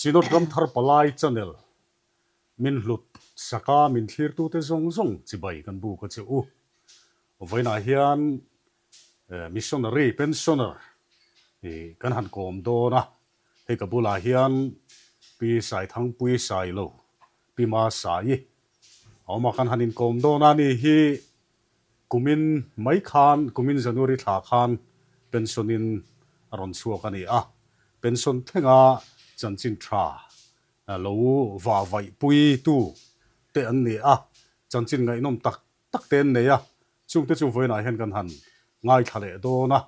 Synod Ramthar Palai channel min hlut saka min thlirtute zawng zawng chibai kan buk a che u. Vawiinah hian missionary pensioner kan han kawm dawn a, hei ka bulah hian Pi Saithangpui Sailo, Pi Masaii a awm a, kan han inkawm dawn a ni hi. Kumin mai khan, kumin January thla khan pension in a rawn chhuak a ni a, pension thlenga chanchin tha lo va vaih pui tu te an ni a, chanchin ngaihnawm tak tak te an nei a, chungte chu vawiinah hian kan han ngaithla leh dawn a,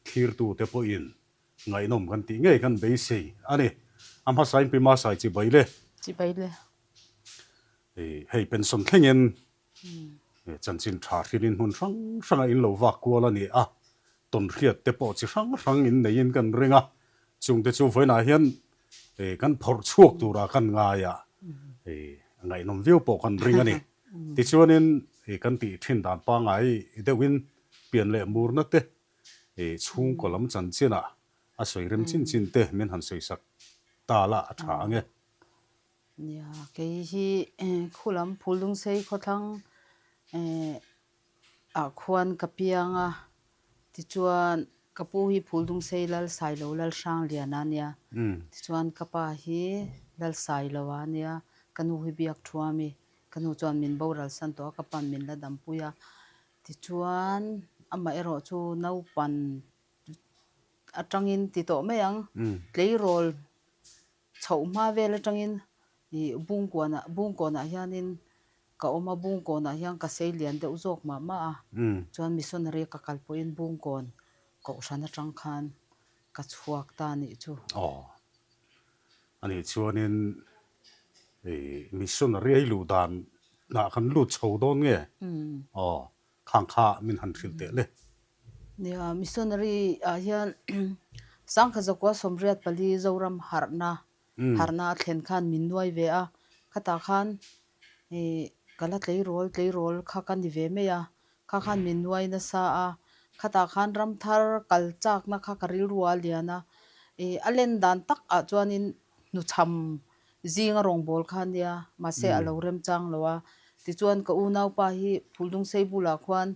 thlirtu te pawhin ngaihnawm kan tih ngei kan beisei a ni. A hmasain Pi Masai chibai le. Chibai le. Hei pension thlengin Chanchin tha hrilhin hmun hrang hranga in lo vak kual a ni a, tawnhriat te pawh chi hrang hrang in neiin kan ring a, chungte chu vawiinah hian kan phawrh chhuak tura kan ngai a, ngaihnawm viau pawh kan ring a ni. Tichuanin kan tih thin dan pangngai deuhin pian leh murna te chhungkaw lam chanchinah a sawi rem chin chin te min han sawisak ta la a tha ang e. Nia, kei hi khulam Phuldungsei khawthlang ah khuan ka piang a, tichuan ka pu hi Phuldungsei Lal Sailo Lal Hrangliana a nia, tichuan ka pa hi Lal Sailoa a nia, ka nu hi Biak Thuami, ka nu chuan min boral san tawh a, ka pa'n min la dampui a, tichuan amaherawh chu naupan atangin ti tawh mai ang, tleirawl Chhoh hma vel atangin ih Bungkuanah Bungkawnah hianin ka awm a, Bungkawnah hian ka sei lian deuh zawk mah mah a, chuan missionary ka kal pawhin Bungkawn kohhran atang khan ka chhuak ta a nih chu. Aw, a nih chuanin ih missionary a i luh dan ah kan lut chho dawn nge? Aw, Khang kha min han hrilh teh le. Nia, missionary ah hian Sangkha Zakua 84 Zoram harhna, harhna a thlen khan min nuai ve a, khatah khan ih ka la tleirawl tleirawl kha ka ni ve mai a, kha khan min nuai nasa a, khatah khan ramthar kal chakna kha ka rilru a lian a, ih a len dan tak ah chuanin hnuchham zinga rawngbâwl kha a nia, mahse a lo remchang lo a. Tichuan ka unaupa hi Phuldungsei bulah khuan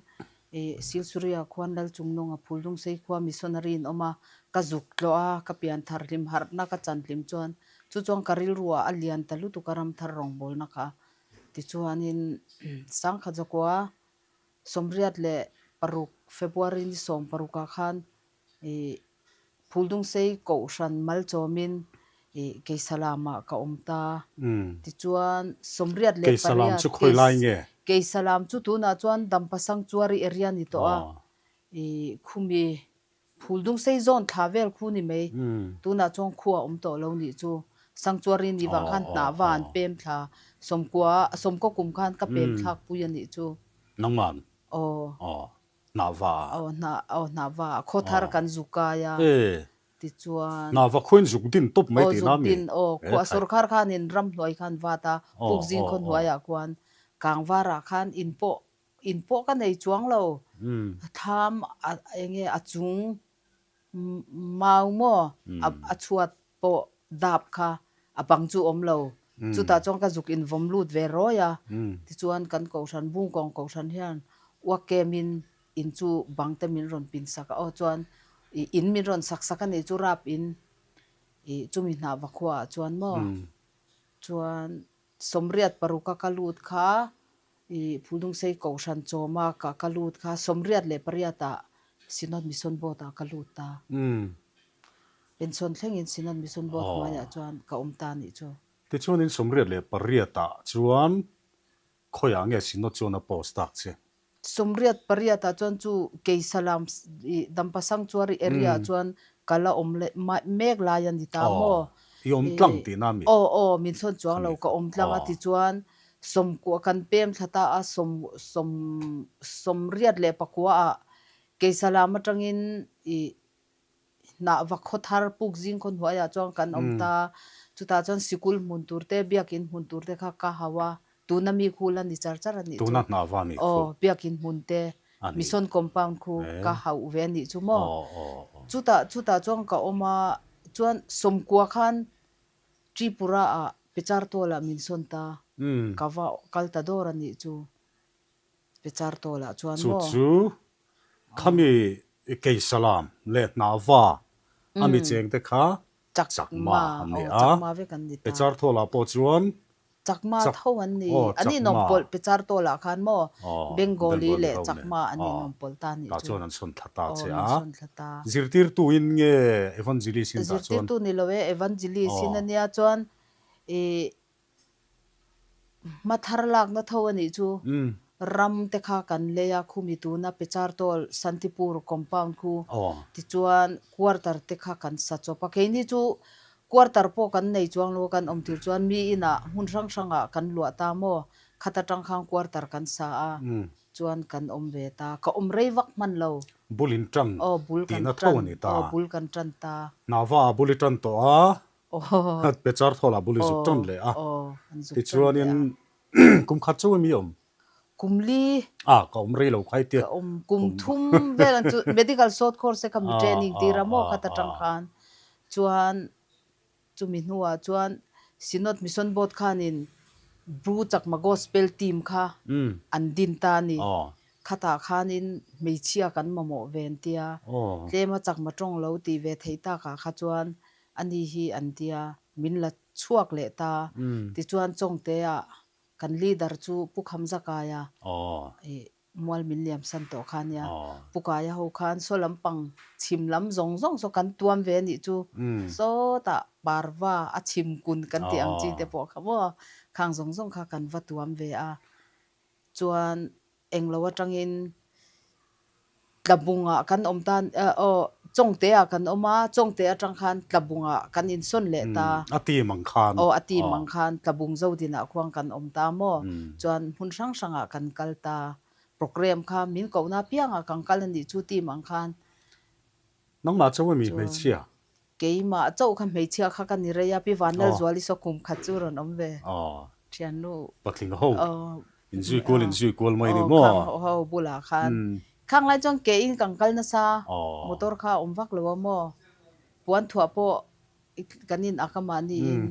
ih Silsuria khuan Lalchungnawnga Phuldungsei khua missionary in awm a, ka zuk tlawh a, ka pian thar hlim harhna ka chan hlim chuan chu chuan ka rilruah a lian ta lutuk a ramthar rawngbâwlna kha. Tichuanin Sangkhat Zakua 86 February ni 16 ah khan Ih Phuldungsei Kohhran malchawmin ih Keisalamah ka awm ta. Tichuan Keisalam 88 chu khawi lai nge? Keisalam chu tunah chuan Dampa Sanctuary area ni tawh a. Ih khumi Phuldungsei zawn thla vel khu ni mai. Tunah chuan khua awm tawh lo nih chu. Sanctuary ni vang khan hnah va an pem thla. Sawmkua sawmkaw kum khan ka pem thlak pui a nih chu. Nangman? Aw. Aw. Hnahva. Aw hnah aw hnahva ah khaw thar kan zuk kai a tichuan. Hnahva khuain zuk din tawp mai tihna mi? Aw zuk din aw khua sorkar khanin ramhnuai khan vat a puk zing khaw hnuaiah khuan kangvarah khan in pawh in pawh ka nei chuang lo thlam a enge a chung mau maw a chhuat pawh dap kha a bang chu awm lo. Chutah chuan ka zuk invawm lut ve rawi a, tichuan kan kohhran Bungkawng kohhran hian uak kemin in chu bang te min rawn pin sak a, aw chuan ih in min rawn sak sak a nih chu rap in ih chumi hnah va khuaah chuan maw chuan 86 a ka lut kha I Phuldungsei Kohhran chawma ka ka lut kha 88 ah Synod Mission Board ah ka lut ta. Pension thlengin Synod Mission Board hnuaiah chuan ka awm ta nih chu. Tichuanin 88 ah chuan khawiah nge Synod chuan a post tak che? 88 ah chuan chu Keisalam i Dampa Sanctuary area ah chuan ka la awm leh mek lai a ni ta maw? I awm tlang tihna mi? Aw aw, min chhawn chuang lo ka awm tlang a tichuan Sawmkua kan pem thla ta a, sawm sawm 84 ah Keisalam atangin i hnah va khaw thar puk zing khaw hnuaiah chuan kan awm ta. Chutah chuan sikul hmun tur te, biakin hmun tur te kha ka hau a, tuna mi khu la ni char char a nih chu. Tuna hnah va mi khu. Aw, biakin hmun te, mission compound khu ka hauh ve a nih chu maw. Chutah chutah chuan ka awm a, chuan 90 khan. Tripura ah Pechartawla min sawn ta, ka va kal ta dawr a nih chu Pechartawla chuan Chu maw? chu khami Keisalam leh Hnahva a mi chengte kha Chakma an ni a, Chakma vek an ni ta. Pechartawla pawh chuan Chakma Chak tho an ni. aw An Chakma. inawmpawlh Pechartawla khan maw Aw Bengali Bengali leh ho nen Chakma an aw inawmpawlh ta nih tah chu. chuan an sawn thla ta Aw che min a. sawn thla ta. Zirtirtu in nge Evangelist in tah chuan? Zirtirtu ni lo e, Evangelist in Aw. a nia chuan ih Hmathar lakna tho a nih chu ram te kha kan lei a, khumi tuna Pechartawl Santipur compound khu tichuan quarter te kha kan sa chawp a. Keini chu quarter pawh kan nei chuang lo a, kan awm tir chuan mi inah hmun hrang hrangah kan luah ta maw, khat atang khan quarter kan sa a, chuan kan awm ve ta. Ka awm rei vak hman lo. Bul in tan Aw bul kan tihna tho tan, a ni ta. aw bul kan tan ta. Hnava a bul i tan tawh a, Pechar thawl ah bul i zuk tan leh a, tichuanin kum khat chu mi awm? Kum li. A, ka awm rei lo khai tia. Ka awm kum thum vel ang chu medical short course e ka mi training tir a maw khat atang khan chuan chumi hnuah chuan Synod Mission Board khanin Bru Chakma Gospel Team kha an din ta a ni. Khatah khanin hmeichhia kan mamawh ve an tia, tlema chakma tawng lo tih ve theih takah kha chuan A ni hi an tia, min la chhuak leh ta. Tichuan Chawngtea kan leader chu Pu Khamzakaia i mual min liam san tawh kha nia. Pu Kaia ho khan saw lampang chhim lam zawng zawng saw kan tuam ve a nih chu. Sawtah parva a chhim kun kan tih ang chi te pawh kha maw khang zawng zawng kha kan va tuam ve a. Chuan Englo atangin Tlabungah kan awm ta aw Chawngte-ah kan awm a, Chawngte atang khan Tlabungah kan insawn leh ta. A team ang khan. Aw a team ang khan Tlabung Zodinah khuang kan awm ta maw? Chuan hmun hrang hrangah kan kal ta. Programme kha min kohna apiangah kan kal a nih chu team ang khan. Nangmah chauh ami hmeichhia? Keimah chauh kha hmeichhia kha ka ni rei a, Pi Vanlalzuali saw kum khat chu rawn awm ve. Thiannu. Patling ho. Inzui kual inzui kual mai ni maw? Khang ho bulah khan. Khang lai chuan ke in kan kal nasa, motor kha a awm vak lo a maw? Puan thuah pawh kan in ak a mahni in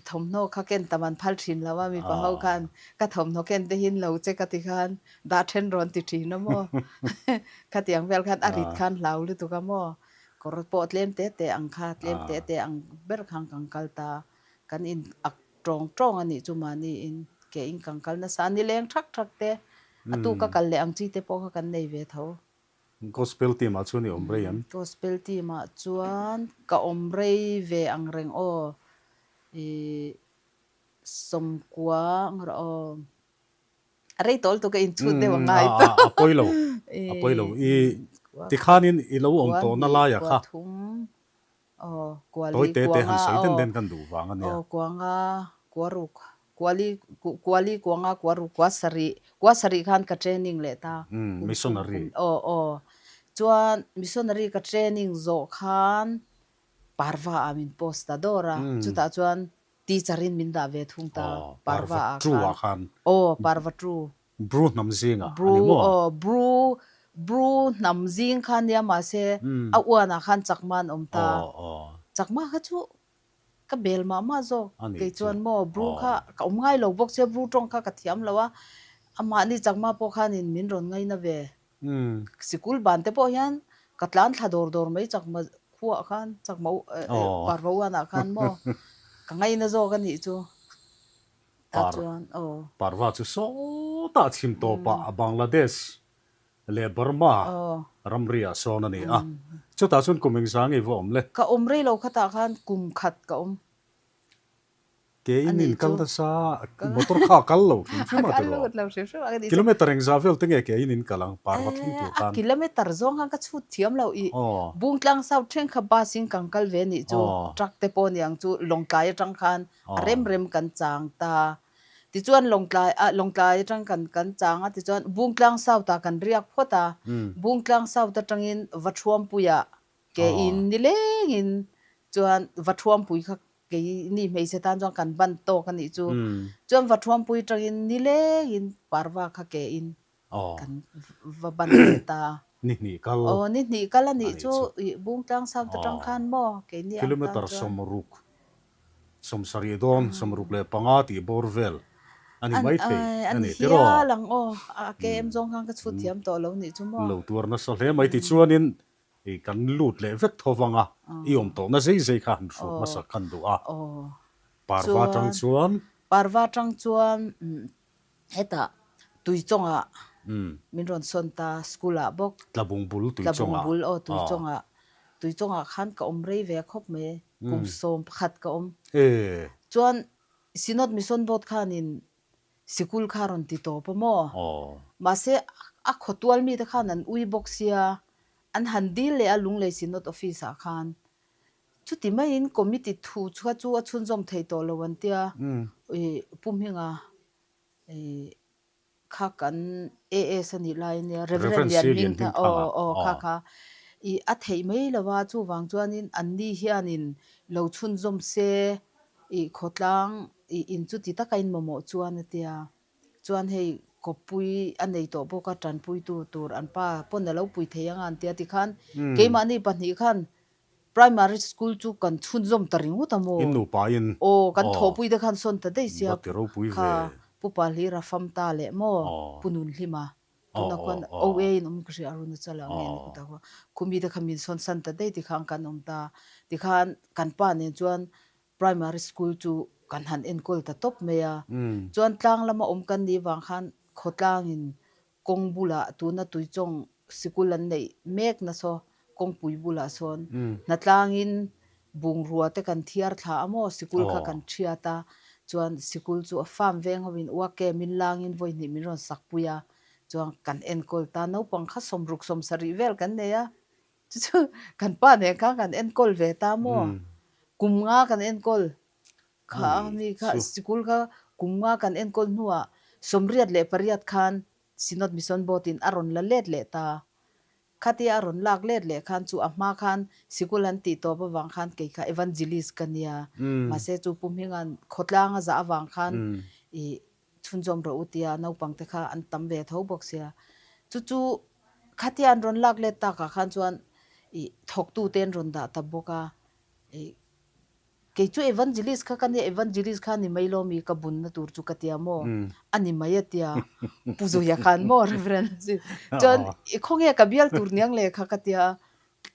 Thawmhnaw kha ken tam an phal thin lo a, mipa ho khan ka thawmhnaw ken te hi lo che ka ti khan dah then rawn ti thin a maw? Khatiang vel khan a rit khan hlau lutuk a maw? Kawr pawh tlem te te ang kha, tlem te te ang ber khan kan kal ta, kan in ak tawng tawng a nih chu mahni in ke in kan kal nasa a, nileng thak thak te, a tu ka kal leh ang chi te pawh kha kan nei ve tho. Gospel team ah chuan i awm rei em? Gospel team ah chuan ka awm rei ve ang reng aw. I sawmkua ang rawh aw. A rei tawl tu ka inchhut deuh ang ngai tawh. A pawi lo, a pawi lo. I tikhanin i lo awm tawhna laia kha. Kua hnih, kua thum, Aw, Tawi kuali te te han kuanga sawi den aw, den kan duh vang a nia. Aw, kuanga kua ruk, kuali, kuali kuanga kua ruk, kua sarih, kua sarih khan ka training leh ta. Umm, missionary. Aw, aw. Chuan missionary ka training zawh khan Parva ah min post ta dawr a, chutah chuan teacher in min dah ve thung ta, Aw, Parva Parva ah tu khan. ah khan. Aw, Parva tu. Bru hnam zingah a Bru ni maw? aw, Bru, Bru hnam zing kha nia mahse a uanah khan Chakma an awm ta. Aw, aw. Chakma kha chu ka bel mah mah zawk A nih kei chu. chuan maw Bru Aw. kha ka awm ngai lo bawk sia Bru tawng kha ka thiam lo a, amahni Chakma pawh khanin min rawn ngaina ve. Sikul ban te pawh hian ka tlan thla dawr dawr mai Chakma khuaah khan, Chakma Aw. Parva uanah khan maw ka ngaina zawk a nih chu. Par, Parva chu sawtah chhim tawpah Bangladesh leh Burma ramri ah sawn a ni a, chutah chuan kum engzah nge va awm le? Ka awm rei lo khatah khan kum khat ka awm Ke in in kal nasa, motor kha a kal lo hrim hrim a tiraw? Kilometer engzah vel te nge ke in in kal ang Parva thleng tur khan? A kilometer zawng khan ka chhut thiam lo i Bungtlang South thleng kha bus in kan kal ve nih chu truck te pawh ni ang chu Lawngtlai atang khan A rem rem kan chang ta. Tichuan Lawngtlai ah Lawngtlai atang kan kan chang a, tichuan Bungtlang South ah kan riak phawt a. Bungtlang South atangin Vathuampuiah ke in nilengin chuan Vathuampui kha keini hmeichhe tan chuan kan ban tawk a nih chu. Chuan Vathuampui atangin nilengin Parva kha ke in kan va ban leh ta. Ni hnih kal. Aw ni hnih kal a nih chu i Bungtlang South atang khan maw keini ang tan chuan. Kilometer 60. 70 dawn, 65 tih bawr vel a ni mai thei a a ni ni tiraw? Hial ang aw, a KM zawng khan ka chhut thiam tawh lo nih chu maw? Lo tuar nasa hle mai tichuanin kan lut leh vek tho vang a, i awm tawhna zei zei kha han hrut hmasa khan duh a, Parva tang chuan. Parva tang chuan Hetah Tuichawngah min rawn sawn ta, school ah bawk. Tlabung bul Tuichawngah. Tlabung bul aw Tuichawngah. Tuichawngah khan ka awm rei ve khawp mai, kum 11 ka awm. Chuan Synod Mission Board khanin sikul kha rawn ti tawp a maw? Mahse a khawtual mite khan an ui bawk sia, an han dil leh a Lunglei Synod Office ah khan. Chuti maiin committee thu kha chu a chhunzawm thei tawh lo an tia, Pu Hminga kha kan AS a nih lai ania, Reverend Lian Hmingthanga, aw aw kha kha i a theih mai lo a, chuvang chuanin anni hianin lo chhunzawm se i khawtlang i in chuti taka in mamawh chuan a tia. Chuan hei kawppui a nei tawh bawk a, tanpuitu tur an pa pawn a lo pui thei anga an tia tikhan keimahni pahnih khan Primary school chu kan chhunzawm ta ringawt a maw? In nupa in. Aw, kan thawhpui te khan sawn ta daih sia. Va ti ropui ve. Kha Pu Pahlira fam ta leh maw? Pu Nunhlima. Tuna khuan OA in awm ka hria Arunachala nge ni kutah khuan. Khumi te kha min sawn san ta daih tikhan kan awm ta. Tikhan kan pa nen chuan Primary school chu kan han enkawl ta tawp mai a. Chuan tlang lama awm kan nih vang khan khawtlangin Kawng bulah tuna Tuichawng sikul an neih mek na saw kawngpui bulah sawn hnatlangin bungrua te kan thiar thla a maw sikul kha kan thiat a, chuan sikul chu a farm veng hovin uake min langin vawi hnih min rawn sak pui a, chuan kan enkawl ta naupang kha 60 70 vel kan nei a, chu chu kan pa nen khan kan enkawl ve ta maw kum nga kan enkawl Kha mi kha sikul kha kum nga kan enkawl hnuah 88 khan Synod Mission Board in a rawn la let leh ta. Khatia a rawn lak let leh khan chu a hma khan sikul an tih tawp avang khan kei kha evangelist ka nia. Mahse chu Pu Hminga'n khawtlang a zah avang khan i chhunzawm rawh u tia naupang te kha an tam ve tho bawk sia. Chu chu khatia an rawn lak let takah khan chuan i thawktu te an rawn dah ta bawk a. I Kei chu evangelist kha ka nia, evangelist kha ni mai lo mi ka bunna tur chu ka tia maw? A ni mai a tia, Pu Zuia khan maw Reverend chuan i khawnge ka bial tur niang le kha ka tia,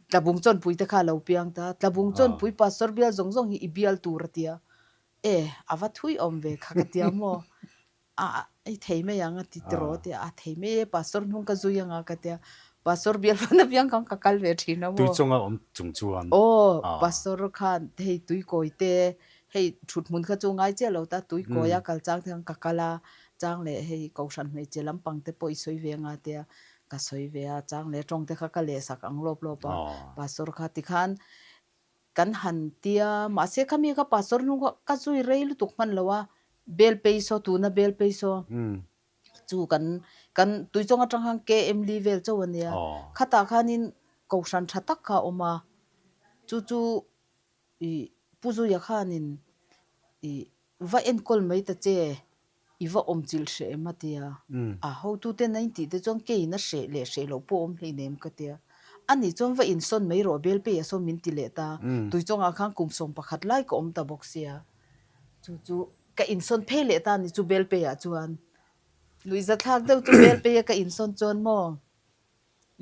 Tlabung Chawnpui te kha a lo piang ta, Tlabung Chawnpui Pastor bial zawng zawng hi i bial tur a tia, e a va thui awm ve kha ka tia maw? A i thei mai ang a ti tiraw a ti a, a thei mai e, pastor hnung ka zui anga ka tia, pastor bial fan apiang khan ka kal ve thin a maw. Tui chunga awm chung chuan. Aw, pastor khan hei tuikawi te, hei thut hmun kha chu ngai chiah lo ta, tuikawi a kal chang te khan ka kal a, chang leh hei kohhran hmeichhe lampang te pawh i sawi ve anga tia ka sawi ve a, chang leh tawng te kha ka lehsak ang lawp lawp a, pastor kha tikhan Kan han tia, mahse khami kha pastor hnung kha ka zui rei lutuk hman lo a, bel pei saw tuna bel pei saw chu kan kan tuichawng atang khan KM li vel chauh a nia, khatah khanin kohhran tha tak kha a awm a, chu chu ih Pu Zuia khanin ih va enkawl mai ta che I va awm chilh hreh em a tia. A hotuten a intih te chuan keiin a hreh leh hreh loh pawh awm hleinem ka tia. Ani chuan va insawn mai rawh Belpei a sawn min ti leh ta. Tuichawngah khan kum 11 lai ka awm ta bawk sia. Chu chu ka insawn phei leh ta a ni chu Belpeiah chuan. Nuihzathlak deuh chu Belpeia ka insawn chuan maw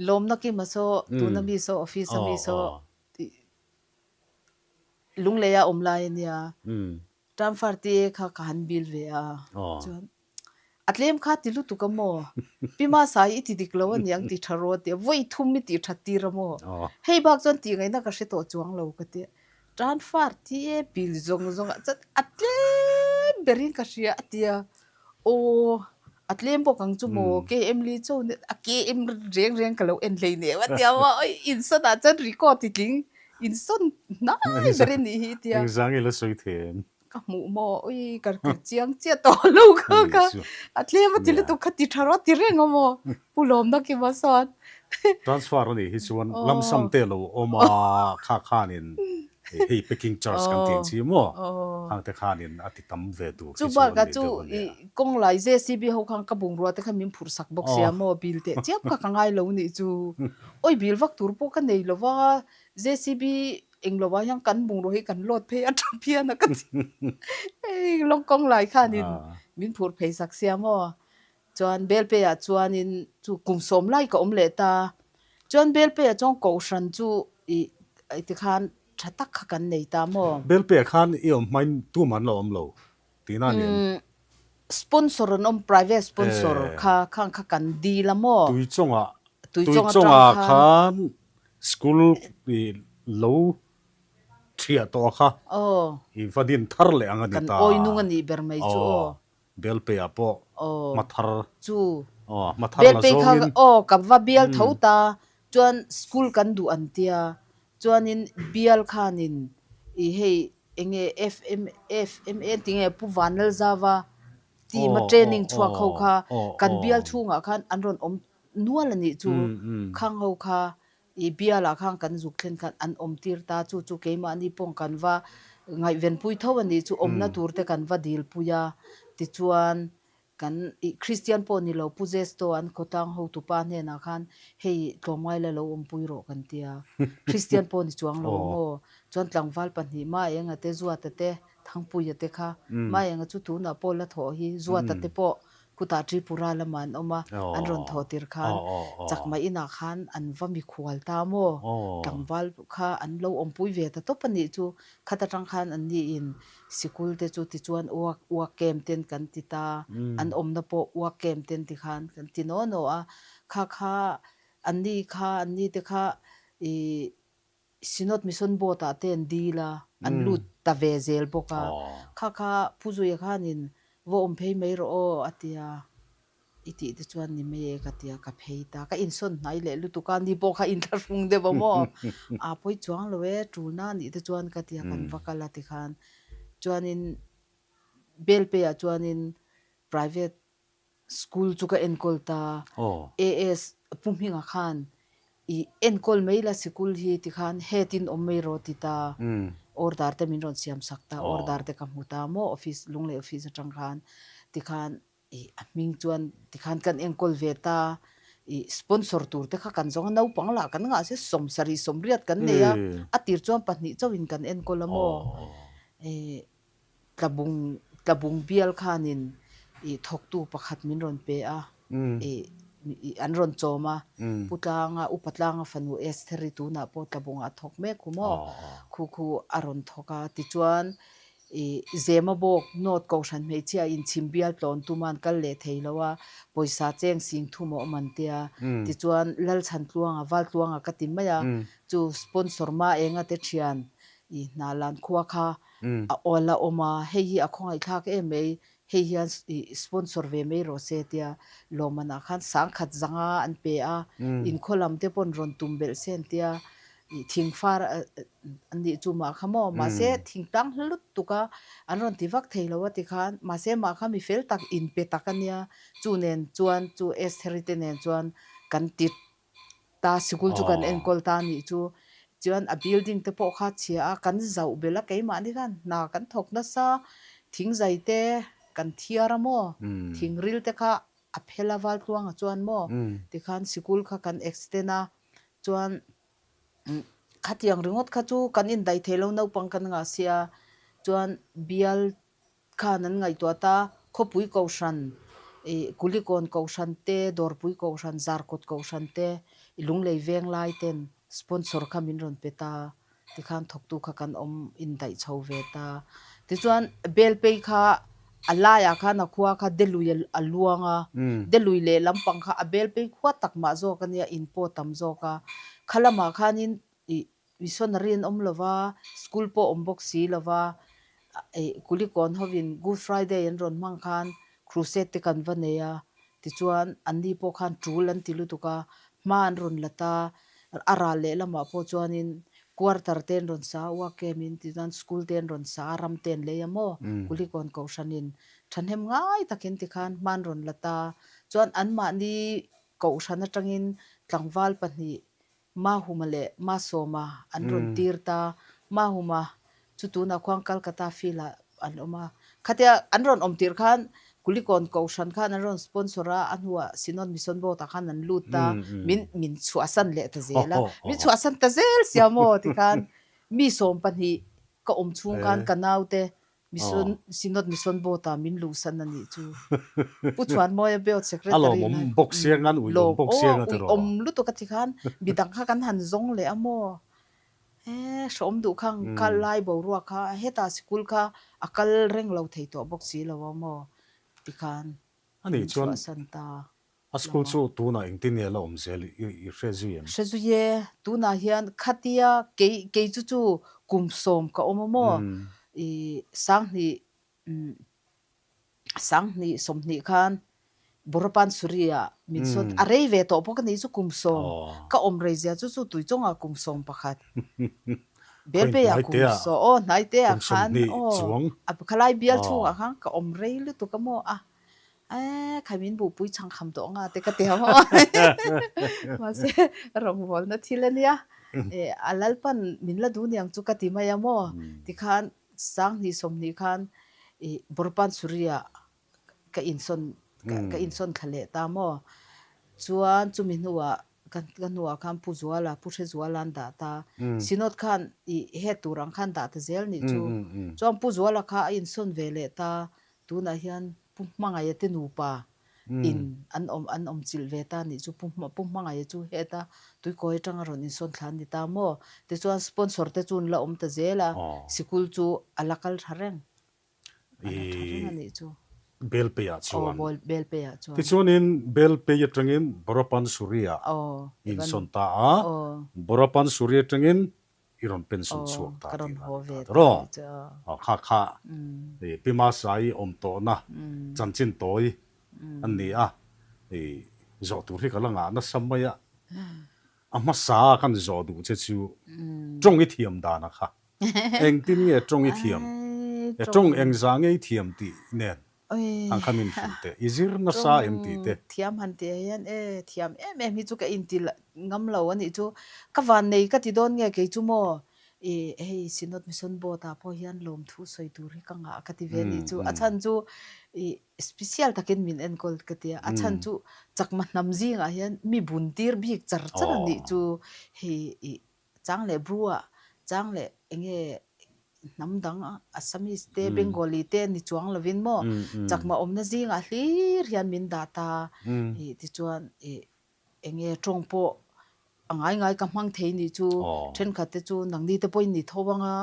lawmna kima saw tuna mi saw office a mi saw Lungleia awm lai a nia. Transfer te kha ka han bill ve a, chuan a tlem kha ti lutuk a maw? Pi Masai i ti dik lo a niang ti tha rawh a ti a, vawi thum i tih that tir a maw? Hei bak chuan tih ngaihna ka hre tawh chuang lo ka ti a, transfer te bill zawng zawng ah chuan a tlem berin ka hria a ti a, aw a tlem bawk ang chu maw KM li chaw a KM reng reng ka lo en hleinem a ti a maw, insawn ah chuan record ti tling Insawn hnai ber i nih hi tia. Engzang i la sawi thei em? Ka hmuh maw? Ui ka ka chiang chiah tawh lo kha ka a tlem a ti lutuk kha ti tha rawh ti reng a maw? Pu Lawmna ki ma sawn. Transfer a nih hi chuan lamsam te lo awm a kha khanin hei packing charge kan tih ang chi maw? Khang te khanin a ti tam ve tur khi chu an ni deuh a nia. Kawng lai JCB ho khan ka bungrua te kha min phurh sak bawk sia maw? Bill teh chiap kha ka ngai lo nih chu. Oi bill vak tur pawh ka nei lo va. JCB Englo ah hian kan bungraw hi kan load phei a tha phian a ka ti. Hei lawngkawng lai khanin min phur phei sak sia maw. Chuan Belpei ah chuanin chu kum sawm lai ka awm leh ta. Chuan Belpei ah chuan Kohhran chu i tikhan tha tak kha kan nei ta maw. Belpei ah khan i awm hmain tumah an lo awm lo tihna a ni em? Sponsor an awm, private sponsor kha khang kha kan dil a maw. Tuichawngah Tuichawngah khan School i lo thiah tawh a kha i va din thar leh ang a ni ta. Kan awi nung a nih ber mai chu aw. Belpei ah pawh hma thar chu hma thar la zawngin. Aw ka va bial tho ta chuan school kan duh an tia chuanin bial khanin i hei enge FMA tinge Pu Vanlalzava team a training chhuak ho kha kan bial chhungah khan an rawn awm Nual a nih chu khang ho kha i bialah khan kan zuk thlen khan an awm tir ta, chu chu keimahni pawh kan va ngaihvenpui tho a nih chu awmna tur te kan va dilpui a, tichuan kan i Kristian pawh ni lo Pu Zesto an khawtlang hotupa hnenah khan hei tlawmngai la lo awmpui rawh kan tia, Kristian pawh ni chuang lo maw, chuan tlangval pahnih Maenga te Zuata te Thangpuia te kha Maenga chu tunah pawh la thawh hi Zuata te pawh Khutah Tripura lamah an awm a, an rawn thawh tir khan Chakma inah khan an va mikhual ta maw? Tlangval kha an lo awmpui ve ta tawp a nih chu. Khat atang khan an niin sikul te chu tichuan uak uak kem ten kan ti ta, an awmna pawh uak kem ten ti khan kan ti naw naw a. Kha kha anni kha anni te kha ih Synod Mission Board ah te an dil a, an lut ta ve zel bawk a. Kha kha Pu Zuia khanin va awm phei mai rawh aw a ti a, i tih te chuan ni mai e ka ti a, ka phei ta. Ka insawn hnai leh lutuk a, ni pawh kha inthlahrung deuh a maw? Aa pawi chuang lo e, tulna a nih te chuan ka ti a, kan va kal a tikhan. Chuanin Belpei ah chuanin private School chu ka enkawl ta. AS Pu Hminga khan i enkawl mai la sikul hi tikhan head in awm mai rawh ti ta. Order te min rawn siam sak ta. Order te ka hmu ta maw office Lunglei office atang khan tikhan i a hming chuan tikhan kan enkawl ve ta. I sponsor tur te kha kan zawng a naupang lah kan ngah se 70 80 kan nei a. A tir chuan pahnih chauhin kan enkawl a maw. Tlabung Tlabung bial khanin ih thawktu pakhat min rawn pe a, ih an rawn chawm a, Pu Tlanga, Upa Tlanga fanu Estheri tunah pawh Tlabungah a thawk mek hu maw? Khu khu a rawn thawk a, tichuan ih Zemabawk North Kohhran hmeichhia inchhim bial tlawn tuman kal leh thei lo a, pawisa cheng sing thum a awm an tia, tichuan Lalchhantluanga, Valtluanga ka ti mai a, chu sponsor Maenga te thian ih Hnalan khua kha a awl a awm a, hei hi a khawngaihthlak em mai, hei hian sponsor ve mai rawh se tia lawmmanah khan sangkhat zanga an pe a, inkhaw lam te pawn rawn tum belh se an tia thingfar an nih chu mah kha maw, mahse thingtlang hla lut tuk a an rawn ti vak thei lo a tikhan, mahse mah kha mi fel tak inpe tak a nia, chu nen chuan chu Estheri te nen chuan kan ti Ta sikul chu kan enkawl ta anih chu. Chuan a building te pawh kha chhia a, kan zauh belh a keimahni khan hna kan thawk nasa, thingzai te kan thiar a maw, thingril te kha a phel a Valtluanga chuan maw tikhan sikul kha kan extend a, chuan khatiang ringawt kha chu kan indaih thei lo naupang kan ngah sia, chuan bial Khan an ngaihtuah ta, khawpui kohhran, ih Kulikawn kohhran te, Dawrpui kohhran, Zarkawt kohhran te, ih Lunglei veng lai ten sponsor kha min rawn pe ta, tikhan thawktu kha kan awm indaih chho ve ta. Tichuan Belpei kha a laiah khan a khua kha Delui a luang a, Delui leh lampang kha a Belpei khua tak mah zawk a nia, in pawh tam zawk a, kha lamah khanin ih Missionary an awm lova, school pawh awm bawk si lova, ih Kulikawn hovin Good Friday an rawn hmang khan crusade te kan va nei a, tichuan anni pawh khan tul an ti lutuk a, hma an rawn la ta, a ral leh lamah pawh chuanin quarter te an rawn sa a, uak kemin tichuan school te an rawn sa a, ram te an lei a maw, Kulikawn kohhranin thahnem ngai takin tikhan hma an rawn la ta, chuan anmahni kohhran atangin tlangval pahnih Mahuma leh Masawma an rawn tir ta. Mahuma chu tunah khuan Calcutta field ah an awm a. Khatia an rawn awm tir khan Kulikawn Kohhran khan an rawn sponsor a, a hnuah Synod Mission Board ah khan an lut ta, min min chhuahsan leh ta zel a. Min chhuahsan ta zel sia maw tikhan. Mi 12 ka awm chhung khan ka naute Mission Synod Mission Board ah min luhsan a nih chu. Pu Chhuanmawia Board A Secretary lawmawm na bawk siang an uiawm lawm bawk aw siang a tiraw. uiawm lutuk a ti khan midang kha kan han zawng leh a maw? He hrehawm duh kha ang kal lai boruak kha hetah sikul kha a kal reng lo thei tawh bawk si lo a maw? Tikhan A nih min chuan chhuahsan ta a lo school a. chu tunah engtin nge la awm zel i i hre zui em? Hre zui e, tunah hian khatia kei kei chu chu kum sawm ka awm a maw? I sanghnih 20 20 khan Borapan Suri-ah min sawn a rei ve tawh bawk a nih chu kum sawm ka awm rei zia chu chu Tuichawngah kum 11 Belpeiah kum saw aw hnaiteah khan aw a khalai bial chhungah khan ka awm rei lutuk a maw a e khai min buhpui chhang kham tawh anga te ka ti a maw mahse rawngbawlna thil a nia e a Lalpan min la duh niang chu ka ti mai a maw tikhan 2020 khan i Borpan Suri-ah ka insawn ka insawn thla leh ta maw? Chuan chumi hnuah ka ka hnuah khan Pu Zuala, Pu Hrezuala an dah ta. Synod khan i he tur ang khan dah ta zel nih chu. Chuan Pu Zuala kha a insawn ve leh ta. Tunah hian Pu Hmangaia te nupa in an awm an awm chilh ve ta nih chu Pu Pu Hmangaia chu heta Tuikawi atanga rawn insawn thla an ni ta maw? Tichuan sponsor te chu an la awm ta zel a, sikul chu a la kal tha reng. A la tha reng a nih chu. Belpeiah chuan. Aw, Belpeiah chuan. Tichuanin Belpei atangin Borapansuri-ah insawn ta a, Borapansuri atangin i rawn pension chhuak ta tih a ni ta tawh aw. Kha kha Pi Masai awm tawhna chanchin tawi a ni a, zawh tur hi ka la ngah nasa mai a, a hmasa a kan zawh duh che chu tawng i thiam dan a kha, engtin nge tawng i thiam, tawng engzah nge i thiam tih nen Ang kha min hrilh teh. I zir nasa em tih te. Thiam han tih ah hian e thiam em em hi chu ka inti ngam lo a nih chu. Ka van nei ka ti dawn nge kei chu maw i hei Synod Mission Board ah pawh hian lawmthu sawi tur hi ka ngah ka ti ve a nih chu. A chhan chu i special takin min enkawl ka ti a. A chhan chu chakma hnam zingah hian mi bun tir bik char char a nih chu hei i Chang leh Bru ah chang leh enge hnam dang Assamese te Bengali te ni chuang lovin maw chakma awmna zingah hlir hian min dah ta ih tichuan ih enge tawng pawh a ngai ngai ka hmang thei nih chu thenkhat te chu nangni te pawhin ni tho anga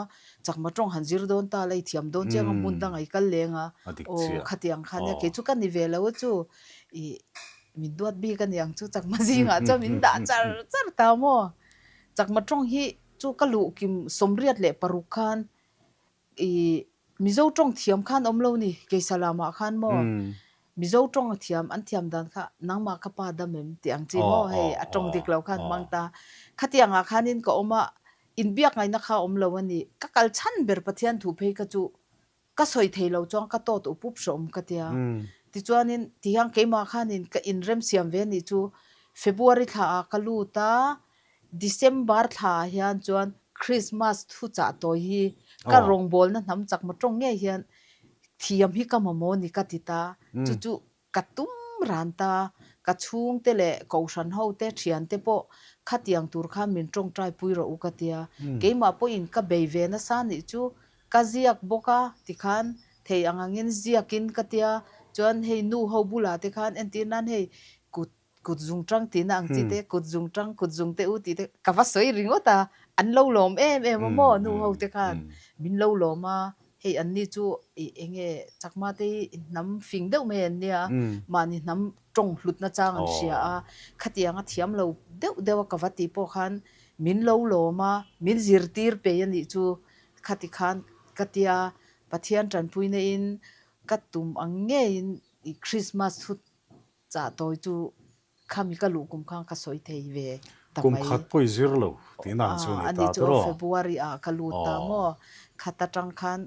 chakma tawng han zir dawn ta la i thiam dawn chiang a hmun dang i kal leng a aw khatiang khan nia kei chu ka ni ve lo a chu ih min duat bik a niang chu chakma zingah chuan min dah char char ta maw. Chakma tawng hi chu ka luh kim 86 khan i Mizo tawng thiam khan awm lo ni Keisalamah khan maw Mizo tawng a thiam an thiam dan kha nangmah ka pa dam em tih ang chi maw hei a tawng dik lo khan hmang ta khatiangah khanin ka awm a inbiak ngaihna kha awm lo a ni ka kal chhan ber Pathian thu phei kha chu Ka sawi thei lo chuan ka tawt up up hrawm ka tia. Tichuanin tihian keimah khanin ka inremsiam ve nih chu February thla ah ka lut a, December thla ah hian chuan Christmas thuchah tawi hi ka rawngbawlna hnam chakma tawng ngei hian thiam hi ka mamawh ni ka ti ta. Chu chu Ka tum ran ta, ka chhungte leh kohhran hote, thiante pawh khatiang tur khan min tawngtai pui rawh u ka tia. Keimah pawhin ka bei ve nasa nih chu ka ziak bawk a tikhan thei ang angin ziakin ka tia. Chuan hei nu ho bulah te khan entir nan hei kut kut zung tang tihna ang chi te, kut zung tang, kut zung te u tih te ka va sawi ringawt a, an lo lawm em em a maw nu ho te khan min lo lawm a. Hei an ni chu ih enge Chakma te hi hnam fing deuh mai an nia, mahni hnam tawng hlutna chang an hria a, khatianga thiam lo deuh deuh a ka va tih pawh khan min lo lawm a, min zirtir pei a nih chu khati khan ka tia, Pathian tanpuina in ka tum ang ngeiin ih Christmas thu Chah tawi chu khami ka luh kum khan ka sawi thei ve ta Kum mai. khat pawh i zir lo tihna ang chu a ni A ta ni chu tawh. February ah ka lut ta maw? Khat atang khan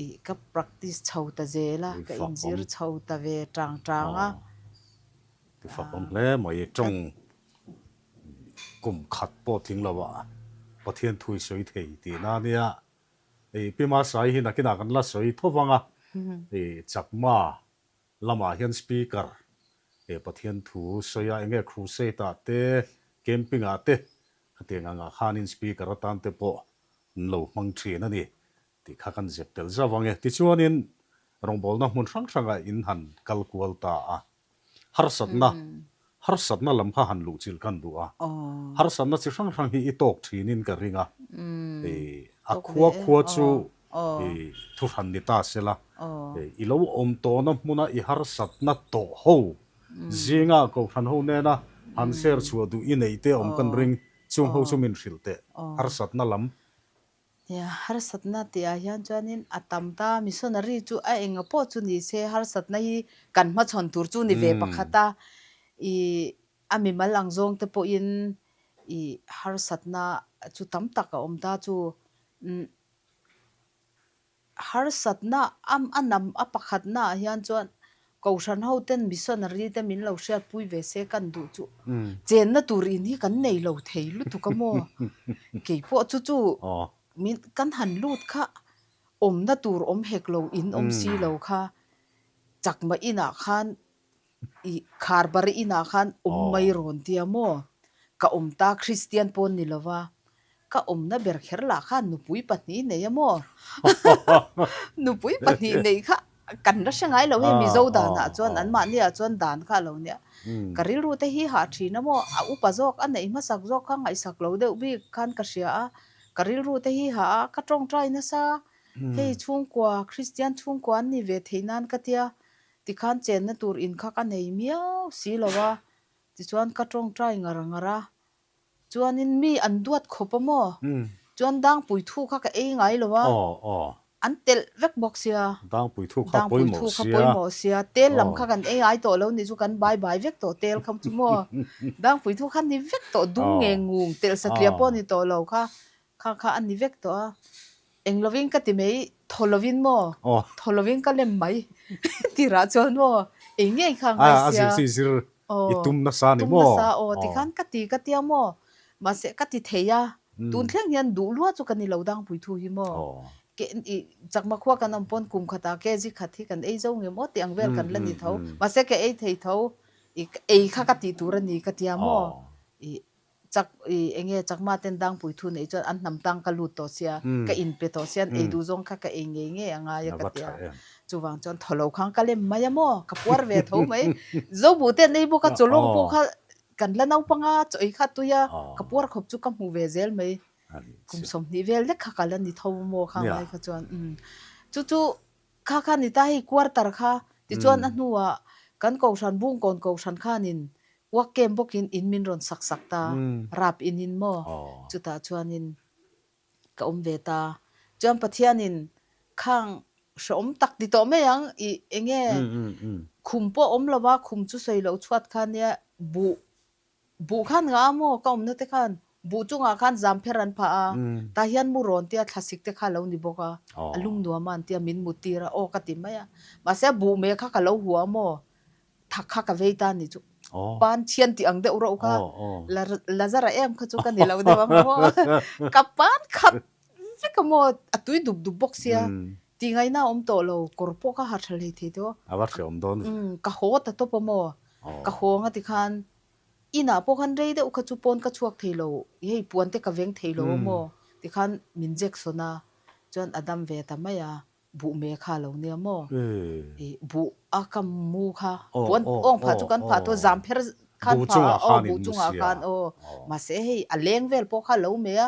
i ka practice chho ta zel a, ka inzir chho ta ve tang tang a. Ti fak awm hle mai, tawng kum khat pawh tling lo ah Pathian thu i sawi thei tihna a nia. I Pi Masai hi nakinah kan la sawi tho vang a, i Chakma Lamah hian Speaker he Pathian thu sawi a, enge Crusade ah te, Camping ah te khatiang angah khanin Speaker atan te pawh an lo hmang thin a ni tih kha kan zep tel zauh ang e. Tichuanin rawngbawlna hmun hrang hrangah in han kal kual ta a, harsatna harsatna lam kha han luhchilh kan duh a, harsatna chi hrang hrang hi i tawk thinin ka ring a, a khua khua chu thuhran ni ta sela, i lo awm tawhna hmuna i harsatna tawh ho zinga Kohhran ho nena han share chhuah duh i neih te awm kan ring, chung ho chu min hrilh teh harsatna lam. Nia, harsatna tih ah hian chuanin a tam ta, missionary chu a enga pawh chu ni se harsatna hi kan hmachhawn tur chu ni ve pakhat a, i a mimal ang zawng te pawhin i harsatna chu tam tak a awm ta chu umm Harsatna a nam a pakhatna ah hian chuan Kohhran ho ten missionary te min lo hriatpui ve se kan duh chu chenna tur in hi kan nei lo thei lutuk a maw? Keipawh chu chu min kan han lut kha awmna tur awm hek lo in awm si lo kha chakma inah khan I Kharbari inah khan awm mai rawn tia maw? Ka awm ta Kristian pawn ni lova, ka awmna ber kher lah khan nupui pahnih nei a maw? Nupui pahnih neih kha kan la hre ngai lo hei Mizo danah chuan anmahni ah chuan dan kha a lo nia. Ka rilru te hi hah thin a maw? A upa zawk a neih hmasak zawk kha ngaihsak lo deuh bik khan ka hria a, ka rilru te hi hah a, ka tawngtai nasa. Hei chhungkua, Kristian chhungkua an ni ve theih nan ka tia, Tikhan chenna tur in kha ka nei miau si lo a, tichuan ka tawngtai ngar ngar a, chuanin mi an duat khawp a maw? Chuan dangpui thu kha ka ei ngai lo a, an telh vek bawk sia. Dangpui thu kha pawimawh sia. Pawimawh sia, tel lam kha kan ei ngai tawh lo ni chu kan bai bai vek tawh tel kha chu maw? Dangpui thu kha ni vek tawh, dum nge ngung telh satliah pawh ni tawh lo kha, Kha kha a ni vek tawh a, eng lovin ka ti mai, thaw lovin maw, thaw lovin ka lem mai tirah chuan maw, eng ngei kha a ngai sia. A zir chi zir i tum nasa ni maw? Tum nasa aw, tikhan ka ti ka tia maw, mahse ka ti thei a, tun thleng hian duh lua chu ka ni lo dangpui thu hi maw, ke i chakma khua kan awm pawn kum khatah kg khat hi kan ei zo ngem aw tih ang vel kan la ni tho, mahse ka ei thei tho, i ei kha ka tih tur a ni ka tia maw, i Chak i enge chakma ten dangpui thu neih chuan an hnam tang ka lut tawh sia, ka in pe tawh sia, an ei duh zawng kha ka ei ngei ngei a ngai a ka ti a. Chuvang chuan thaw lo khang ka lem mai a maw, ka puar ve tho mai. Zobuh te an ei bawk a, chawlawng pawh kha kan la naupang a, chaw ei kha a tui a, ka puar khawp chu ka hmu ve zel mai. Kum 20 vel lek kha ka la ni tho maw khang lai kha chuan. Chu chu Kha kha ni ta hei quarter kha tichuan a hnuah kan Kohhran Bungkawn Kohhran khanin work camp bawkin in min rawn sak sak ta rap in in maw chutah chuanin ka awm ve ta chuan Pathianin khang hrehawm tak ti tawh mai ang i enge khum pawh awm lova khum chu sawi loh chhuat kha nia buh Buh khan ngah a maw? Ka awmna te khan buh chungah khan zam pher an phah a, tah hian mu rawn tia thlasik te kha a lo ni bawk a, a lum nuam a an tia min mut tir a, aw ka ti mai a. Mahse a buh meh kha ka lo hua a maw? Thak kha ka vei ta a ni chu. Pan thian tih ang deuh reuh kha Lazara em kha chu ka ni lo deuh ang maw? Ka pan khat vek a maw? A tui dup dup bawk sia, tih ngaihna a awm tawh lo, kawr pawh kha ha tha hlei thei tawh. A va hreawm dawn ve. Ka haw ta tawp a maw? Ka hawng a ti khan inah pawh khan rei deuh kha chu pawn ka chhuak thei lo, hei puan te ka veng thei lo a maw ti khan min jection a, chuan a dam ve ta mai a, buh me kha a lo nia maw, i buh a ka mu kha puan awng phah chu kan phah tawh zam pher khan phah a, aw buh chungah khan aw, mahse hei a leng vel pawh kha a lo me a,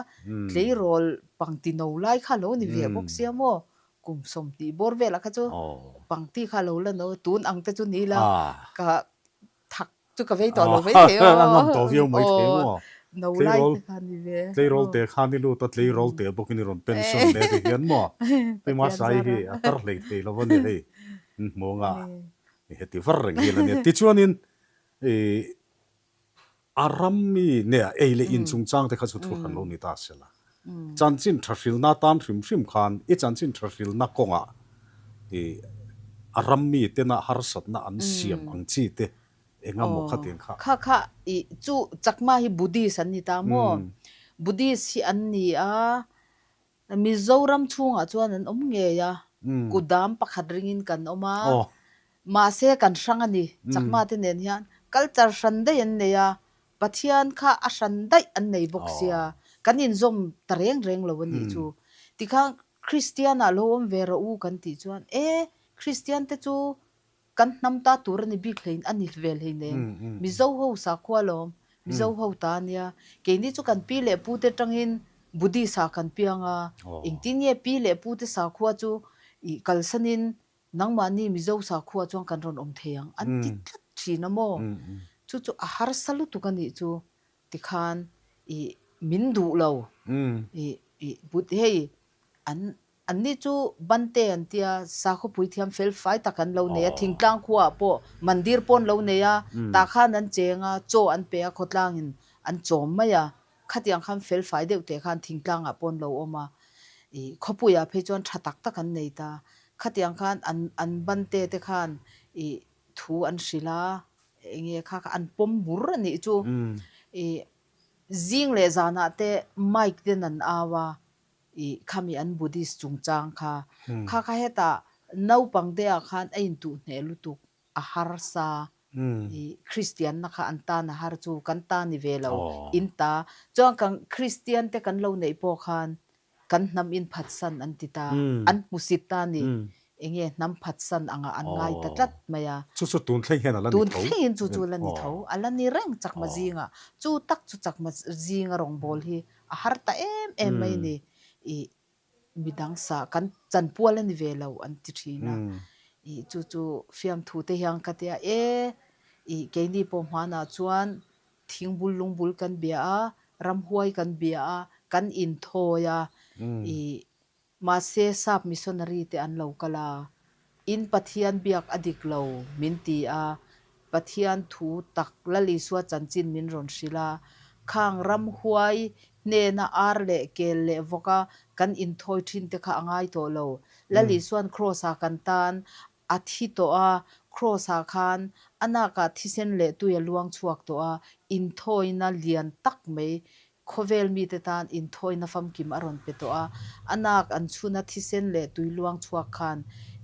tleirawl pangti no lai kha a lo ni ve bawk sia maw, kum 20 bawr velah kha chu pangti kha a lo la no, tun ang te chu ni ila ka thak chu ka vei tawh lo mai thei aw. A ngam tawh viau mai thei maw? No lai te kha ni ve. Tleirawl te khan i lut a, tleirawl te bawkin i rawn pension leh ti hian maw? Hei Masai hi a tar hlei thei lo a ni hei, hmuanga heti var reng hi a la nia. Tichuanin i A ram mi nea ei leh in chungchang te kha chu thu hran lo ni ta se la. Chanchin tha hrilna tan hrim hrim khan i chanchin tha hrilna kawngah i a ram mi tena harsatna an siam ang chi te eng emaw kha tiang kha. Kha kha i chu Chakma hi Buddhist an ni ta maw? Buddhist hi an ni a, Mizoram chhungah chuan an awm ngei a, kudam pakhat ringin kan awm a, mahse kan hrang a ni, Chakma te nen hian culture hran daih an nei a, Pathian kha a hran daih an nei bawk sia, kan inzawm ta reng reng lo a nih chu. Tikhan Kristian ah lo awm ve rawh u kan tih chuan, e, Kristian te chu kan hnam ta tur a ni bik hlein a ni ve hleinem, Mizo ho sakhua lawm, Mizo ho ta a nia. Keini chu kan pi leh pu te tangin Buddhist ah kan piang a, engtin nge pi leh pu te sakhua chu i kalsanin Nangmahni Mizo sakhua chuan kan rawn awm thei ang an ti tlat thin a maw? Chu chu a harsa lutuk a nih chu tikhan i min duh lo i i but hei an anni chu Bante an tia sakhaw puithiam fel fai tak an lo nei a thingtlang khuaah pawh mandir pawh an lo nei a tah khan an cheng a chaw an pe a khawtlangin an chawm mai a Khatiang khan fel fai deuh teh khan thingtlangah pawh an lo awm a, i khawpuiah phei chuan tha tak tak an nei ta. Khatiang khan an an bante te khan i thu an hrilh a, eng nge kha kha an pawm bur a nih chu. I zing leh zanah te mic ten an au a, i khami an Buddhist chungchang kha. Kha kha hetah naupang te ah khan a intuh hneh lutuk. a harsa i Kristianna kha an tan a har chu kan ta ni ve lo in ta chuan kan Kristian te kan lo neih pawh khan kan hnam in phatsan an ti ta an hmusit ta ni enge hnam phatsan anga an ngai ta tlat mai a Chu chu tun thleng hian a la ni tun tho thleng in chu chu la ni tho a la ni reng chakma zinga chu tak chu chakma zinga rawngbâwl hi a har ta em em mai ni i Midang sa kan chanpual a ni ve lo an ti thin a, i chu chu fiamthu te hian ka tia e, i keini pawh hmanah chuan thingbul lungbul kan bia a, ramhuai kan bia a, kan inthawi a, i mahse sap missionary te an lo kal a, In Pathian biak a dik lo min ti a, Pathian thu tak Lal Isua chanchin min rawn hrilh a, khang ramhuai hnena ar leh kel leh vawka kan inthawi thin te kha a ngai tawh lo. Lal Isua'n Kraws-ah kan tan a thi tawh a, Kraws-ah khan a nakah thisen leh tui a luang chhuak tawh a, inthawina lian tak mai Khawvel mite tan inthawina famkim a rawn pe tawh a, a nak an chhuna thisen leh tui luang chhuak khan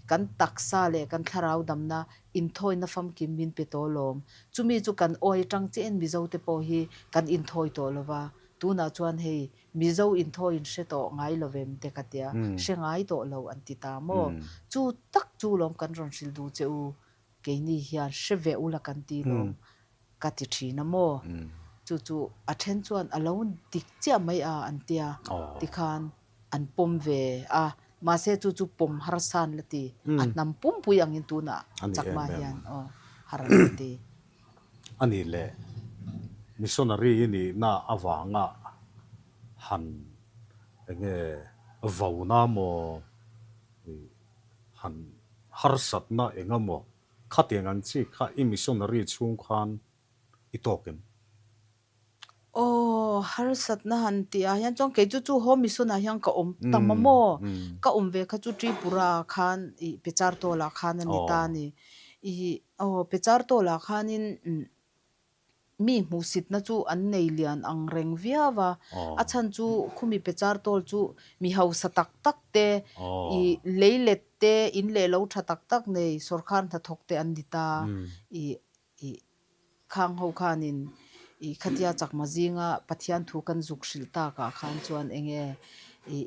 kan taksa leh kan thlarau damna inthawina famkim min pe tawh lawm. Chumi chu kan awi atang chiahin Mizote pawh hi kan inthawi tawh lo va, tunah chuan hei Mizo inthawi in hre tawh ngai lo vem te ka tia, hre ngai tawh lo an ti ta maw? Chu tak chu lawm kan rawn hrilh duh che u, Keini hian hre ve ula kan ti lawm ka ti thin a maw? Chu chu a then chuan a lo dik chiah mai a an tia tikhan an pawm ve a, mahse chu chu pawm harsan la ti, a hnam pumpui angin tunah chakma hian aw har an la ti. A nih leh missionary i nihna avanga han enge vauna maw han harsatna eng emaw khatiang ang chi kha i missionary chhung khan i tawk em? Aw, harsatna han tih ah hian chuan kei chu chu home mission ah hian ka awm tam a maw? Ka awm ve kha chu Tripura ah khan ih Pechartawla ah khan a ni ta a ni. Ih aw Pechartawla ah khanin Mi hmuhsitna chu an nei lian ang reng viau a, a chhan chu khumi pechar tawl chu mi hausa tak tak te, i leilet te, in leh lo tha tak tak nei sawrkhar hnathawk te an ni ta. I i khang ho khanin i khatia chakma zinga Pathian thu kan zuk hrilh takah khan chuan enge i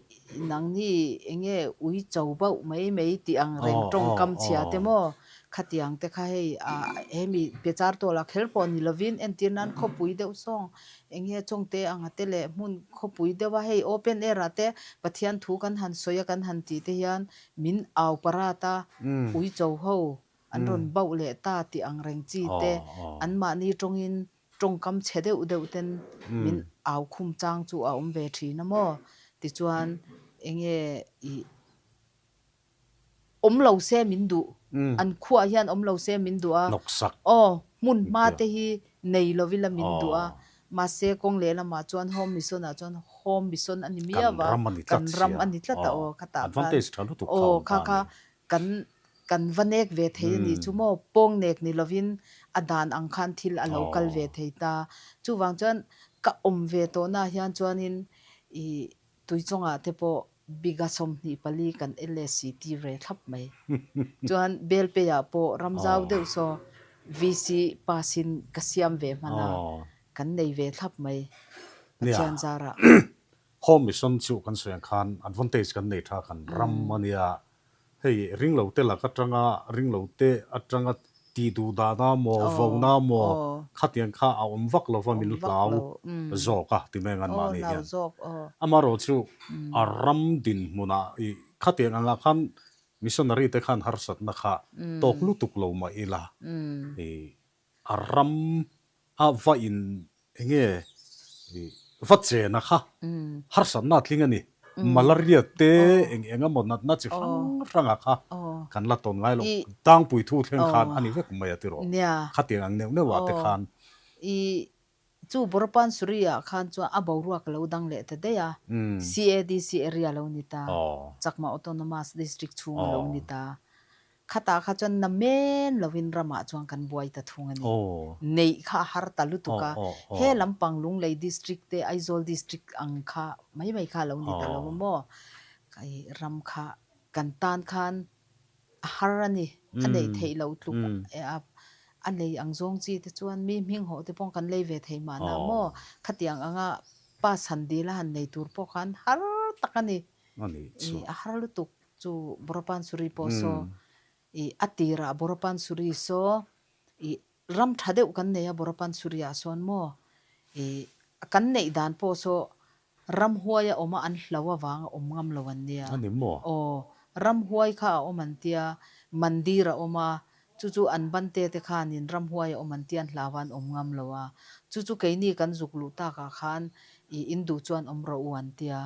nangni enge ui cho bauh mai mai tih ang reng tawngkam chhia te maw? Khatiang te kha hei ah hemi pechar tawlah kher pawh ni lovin entir nan khawpui deuh sawng eng nge chawngte anga te leh hmun khawpui deuh a hei open air ah te Pathian thu kan han sawi a kan han tih te hian min au parat a uicho ho an rawn bauh leh ta tih ang reng chi te anmahni tawngin tawngkam chhe deuh deuh ten min au khum chang chu a awm ve thin a maw tichuan eng nge ih Awm lo se min duh. An khuah hian awm lo se min duh a. Nawksak. Aw, hmun hma te hi nei lo ila min duh a. Mahse, kawng lehlamah chuan Home Mission ah chuan Home Mission a ni miau a. Kan ram a ni tlat Kan ram a ni tlat a aw, khatah khan. Advantage tha lutuk kha Aw, awm kha ta a kha ni. kan kan va nek ve thei a nih chu maw? Pawng nek ni lovin a dan ang khan thil a lo kal ve thei ta. Chuvang chuan ka awm ve tawhnaah hian chuanin i Tuichawngah te pawh biga 24 kan LSC ti ve thlap mai. Chuan Belpeiah pawh ramzau deuh saw VC pass in ka siam ve hman a. Kan nei ve thlap mai Nia, Pathian zarah. Home Mission chu kan sawi ang khan advantage kan nei tha kan ram a nia. Hei ringlo te lak atanga ringlo te atanga tih duh dahna maw vona maw khatiang kha a awm vak lova min hlau zawk a ti mai ang anmahni hian. Amaherawhchu a ram dinhmunah i khatiang angah khan missionary te khan harsatna kha tawk lutuk lo mah ila i A ram a va in enge va chena kha harsatna a tling a ni. Malaria te eng eng emaw natna chi hrang hranga kha kan la tawn ngai lo. Tangpui thu thleng khan a ni vek mai a tiraw. Khatiang ang neuh neuh ah te khan. I chu Borapansuri ah khan chuan a boruak a lo dang leh ta daih a. CADC area lo ni ta. Chakma Autonomous District chhung a lo ni ta. Khatah kha chuan na men lovin ramah chuan kan buai ta thung a ni. Neih kha a har ta lutuk a, he lampang Lunglei District te Aizawl District ang kha mai mai kha a lo ni ta lo maw? I ram kha kan tan khan a har a ni, a neih theih loh tluk a lei ang zawng chi te chuan mi hming hawh te pawh kan lei ve thei mahna maw? Khatiang anga pass han dil a han nei tur pawh khan har tak a ni. I a har lutuk. Chu Borapansuri pawh saw i a tirah Borapansuri saw i ram tha deuh kan nei a Borapansuri ah sawn maw i kan neih dan pawh saw ramhuai a awm a an hlo avang a awm ngam lo an nia. A ni maw? Aw ramhuai kha a awm an tia mandir a awm a chu chu an bante te khanin ramhuai a awm an tia an hlau a an awm ngam lo a chu chu keini kan zuk luh takah khan i in duh chuan awm rawh u an tia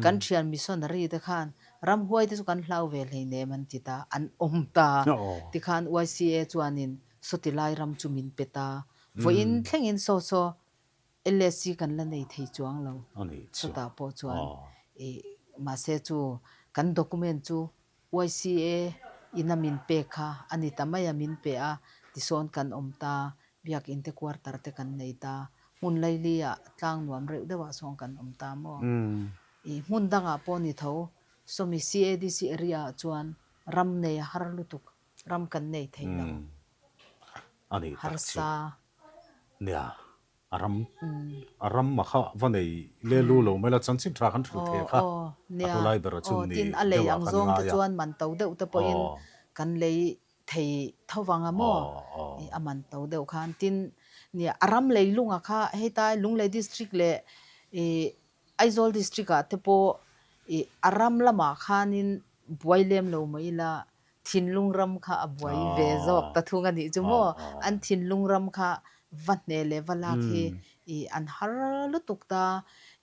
kan thian missionary te khan Ramhuai te chu kan hlau ve hleinem an ti ta, an awm ta. Tikhan YCA chuanin sawti lai ram chu min pe ta. Vawiin thlengin saw saw LSC kan la nei thei chuang lo. Sawtah pawh chuan i mahse chu kan document chu YCA ina min pek kha a ni ta mai a, min pe a, tisawn kan awm ta, Biakinn te quarter te kan nei ta, hmun laili ah tlang nuam reuh deuh ah sawn kan awm ta maw? I hmun dangah pawh ni tho, sawmi CADC area ah chuan ram nei a har lutuk, ram kan nei thei lo. A nih tak chu. Harsa. Nia, a ram, a ram a kha va nei le lu lo mai la, chanchin tha kan hrilh thei kha a hlu lai ber a chu ni Tin, a lei deuh ah ang kan zawng te ngai a. chuan man to deuh te pawhin kan lei thei tho vang a maw? I a man to deuh khan tin nia a ram leilunga kha hetai Lunglei district leh i Aizawl district ah te pawh i a ram lamah khanin buai lem lo mai ila thinlung ram kha a buai ve zawk ta thung a nih chu maw? An thinlung ram kha va hneh leh va lak hi i an har lutuk ta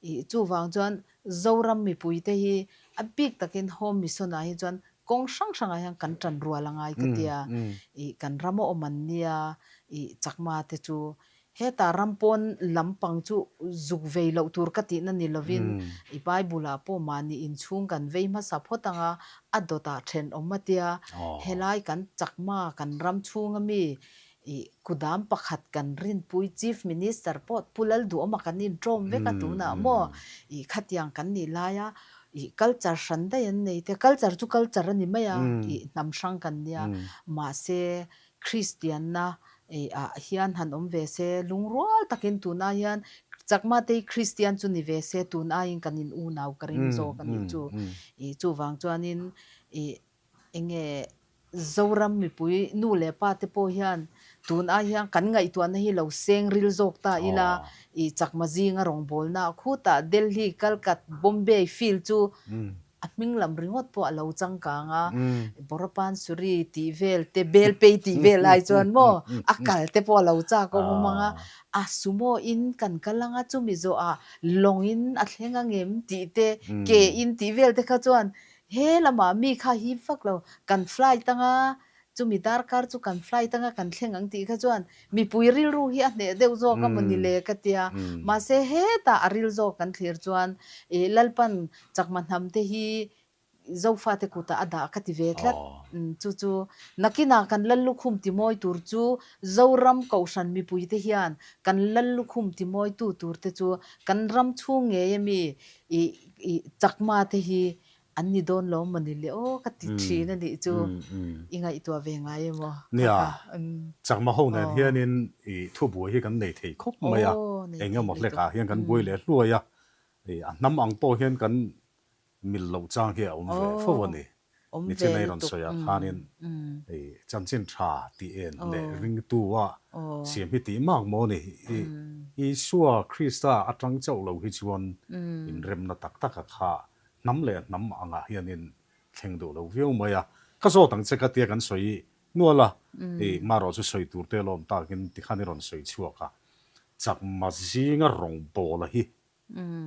i chuvang chuan Zoram mipuite hi a bik takin Home Mission ah hi chuan kawng hrang hrangah hian kan tan rual a ngai ka tia. Ih kan ram a awm an nia, ih Chakma te chu hetah ram pawn lampang chu zuk vei loh tur ka tihna ni lovin ih Bible ah pawh mahni inchhung kan vei hmasa phawt anga a dawtah thenawm a tia. Helai kan Chakma kan ram chhunga mi Ih, kudam pakhat kan rinpui Chief Minister pawh Pu Lalduhawma kan intawm vek a tunah maw? Ih, khatiang kan nih laia ih culture hran daih an nei te, culture chu culture a ni mai a, ih hnam hrang kan nia, mahse Kristianna ih ah hian han awm ve se lungrual takin tun ai hian Chakma te hi Kristian chu ni ve se tun aiin kan in unau ka ring zawk a nih chu. Ih, chuvang chuanin ih Enge Zoram mipui nu leh pa te pawh hian tun ai hian kan ngaihtuahna hi lo seng ril zawk ta ila i chakma zinga rawngbawlna khutah Delhi, Calcut, Bombay field chu a hming lam ringawt pawh a lo changkang a, Borapansuri tih vel te, Belpei tih vel ai chuan maw a kal te pawh a lo chak awm awm ang a, a sumo in kan kal ang a chumi zawhah lawng in a thleng ang em tih te, ke in tih vel te kha chuan He lamah mi kha hip vak lo, kan flight anga, chumi darkar chu kan flight anga kan thleng ang tih kha chuan mipui rilru hi a hneh deuh zawk a maw ni le ka tia. Mahse hetah a ril zawk kan thlir chuan ih Lalpan chakma hnam te hi Zofate kutah a dah ka ti ve tlat. Chu chu nakinah kan Lallukhum timawi tur chu Zoram Kohhran mipuite hian kan Lallukhum timawitu tur te chu kan ram chhung ngei ami ih ih chakma te hi. an ni dawn lo mawni le aw ka ti thin a nih chu i ngaihtuah ve ngai em aw kha Nia, kha. Chakma ho nen Aw. hianin i thubuai hi kan nei thei khawp mai a, Aw nei eng thei emaw lutuk. hlekah hian kan buai leh hluai a, i a hnam ang pawh hian kan mil loh chang hi a awm ve fo a Aw ni. awm ve Nichinai rawn lutuk. sawi ah khanin i chanchin tha tih en leh ringtu a siam hi tih mak maw ni? I Isua Krista atang chauh lo hi chuan inremna tak tak a kha hnam leh hnam angah hianin thleng duh lo viau mai a. Ka zawt ang che ka tia kan sawi nual a, i marawh chu sawi tur te lawm takin tikhan i rawn sawi chhuak a. Chakma zinga rawngbawla hi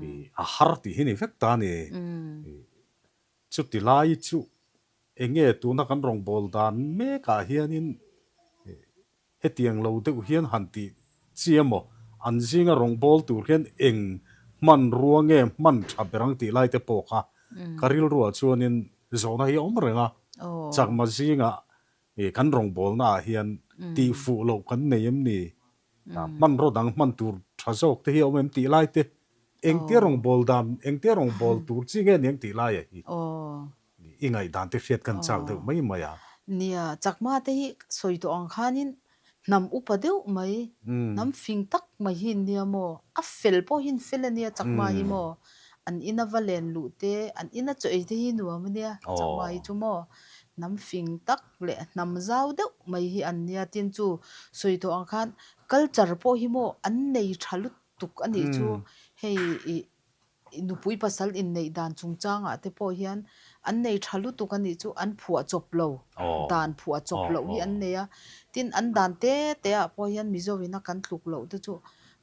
i a har tih hi ni vek ta a ni. I Chuti lai chu enge tuna kan rawngbâwl dan mekah hianin hetiang lo deuh hian han tih chi emaw, an zinga rawngbâwl tur hian eng hmanrua nge hman tha ber ang tih lai te pawh kha ka rilruah chuanin zawhna hi a awm reng a. Chakma zingah kan rawngbâwlnaah hian tihfuh loh kan nei em ni? Hmanraw dang hman tur tha zawk te hi a awm em tih lai te, engtia rawngbâwl dan, engtia rawngbâwl tur chi nge niang tih laia hi i ngaihdan te hriat kan chak deuh mai mai a. Nia, Chakma te hi sawi tawh ang khanin hnam upa deuh mai, hnam fing tak mai hi nia maw? A fel pawh hi an fel a nia Chakma hi maw? An ina va len luh te, an ina chaw ei te hi nuam a nia Chakma hi chu maw? Hnam fing tak leh hnam zau deuh mai hi an nia tin chu sawi tawh ang khan culture pawh hi maw an nei tha lutuk a nih chu hei ih nupui pasal inneih dan chungchangah te pawh hian an nei tha lutuk a nih chu an phuah chawp lo dan phuah chawp loh hi an nei a tin an dan te te ah pawh hian Mizo ina kan tluk loh te chu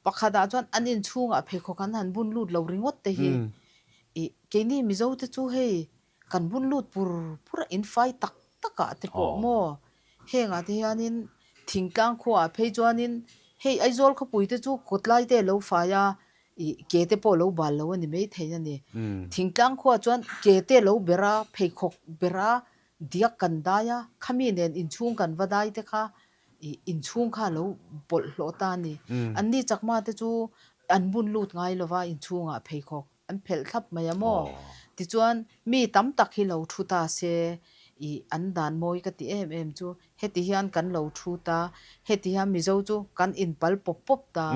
pakhat ah chuan an inchhungah pheikhawk an han bun lut lo ringawt te hi ih keini Mizo te chu hei Kan bun lut pur pur a, in fai tak tak ah te pawh maw? Hengah te hianin thingtlang khuaah phei chuanin hei Aizawl khawpui te chu kawtlai te a lo fai a, ih ke te pawh a lo bal lo a ni maithei a ni. Thingtlang khuaah chuan ke te a lo ber a, pheikhawk ber a, diak kan dai a, khami nen inchhung kan va dai te kha ih inchhung kha a lo bawlhhlawh ta a ni. Anni chakma te chu an bun lut ngai lova inchhungah pheikhawk An phelh thlap mai a maw? Tichuan, mi tam tak hi lo thu ta se, ih, an dan mawi ka ti em em chu, heti hian kan lo thu ta, heti hian Mizo chu kan inpal pawp pawp ta,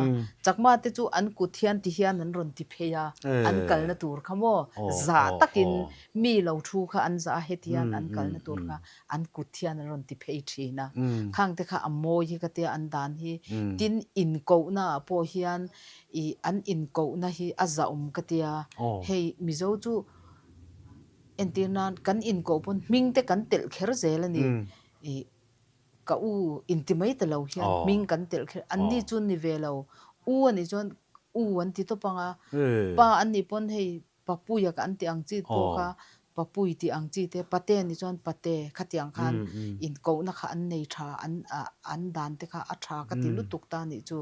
Chakma te chu an kut hian ti hian an rawn ti phei a, an kalna tur kha maw? Zah takin mi lo thu kha an zah a, heti hian an kalna tur kha an kut hian an rawn ti phei thin a, khang te kha a mawi hi ka tia an dan hi, tin inkohna ah pawh hian Ih an inkohna hi a zahawm ka tia, hei Mizo chu entir nan kan inkoh pawn hming te kan telh kher zel a ni. Ih ka u inti mai ta lo hian hming kan telh kher, an ni chu ni ve lo, u a nih chuan u an ti tawp ang a, pa an nih pawn hei Papuia ka an tih ang chi pawh kha Papui tih ang chi te, Pate nih chuan Pate khatiang khan inkohna kha an nei tha, an an dan te kha a tha ka ti lutuk ta nih chu.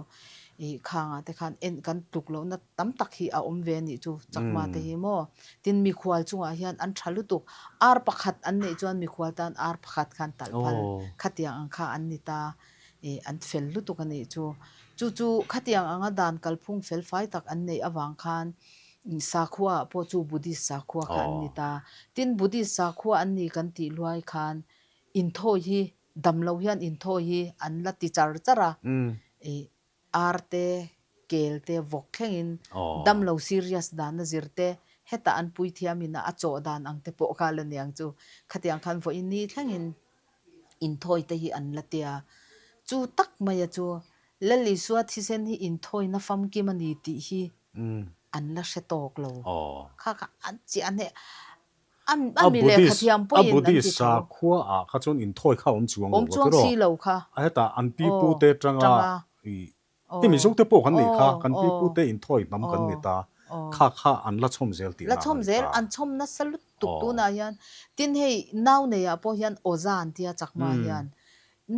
Ih khangah te khan en kan tluk lohna tam tak hi a awm ve nih chu Chakma te hi maw. Tin mikhual chungah hian an tha lutuk, ar pakhat an neih chuan mikhual tan ar pakhat khan talh phal khatiang ang kha an ni ta. Ih an fel lutuk a nih chu. Chu chu khatiang anga dan kalphung fel fai tak an neih avang khan Sakhua ah pawh chu Buddhist sakhua kha an ni ta. Tin, Buddhist sakhua an ni kan tih luai khan inthawi hi, dam lo hian inthawi hi an la ti char char a. Ih, ar te, kel te, vawk thlengin dam lo serious dan a zir te, hetah an puithiam in a a chawh dan ang te pawh kha la niang chu. Khatiang khan vawiin ni thlengin inthawi te hi an la tia. Chu tak maia chu Lal Isua thisen hi inthawina famkim a ni tih hi an la hre tawk lo. Kha kha an chiah hneh a A mi Buddhist lehkhathiam a pawhin an ti Buddhist tho. sakhua ah kha chuan inthawi kha awm chuang lo Awm a chuang tiraw? si lo kha. A hetah an pi Aw pu te tanga tanga. i Aw i Mizo te pawh kan nih kha aw kan pi aw pu te inthawi hnam kan aw ni ta aw. kha kha an la chhawm zel La tihna chhawm a ni zel ta. an chhawm nasa lutuk Aw. tunah hian tin hei nau neiah pawh hian awza an tia chakma hian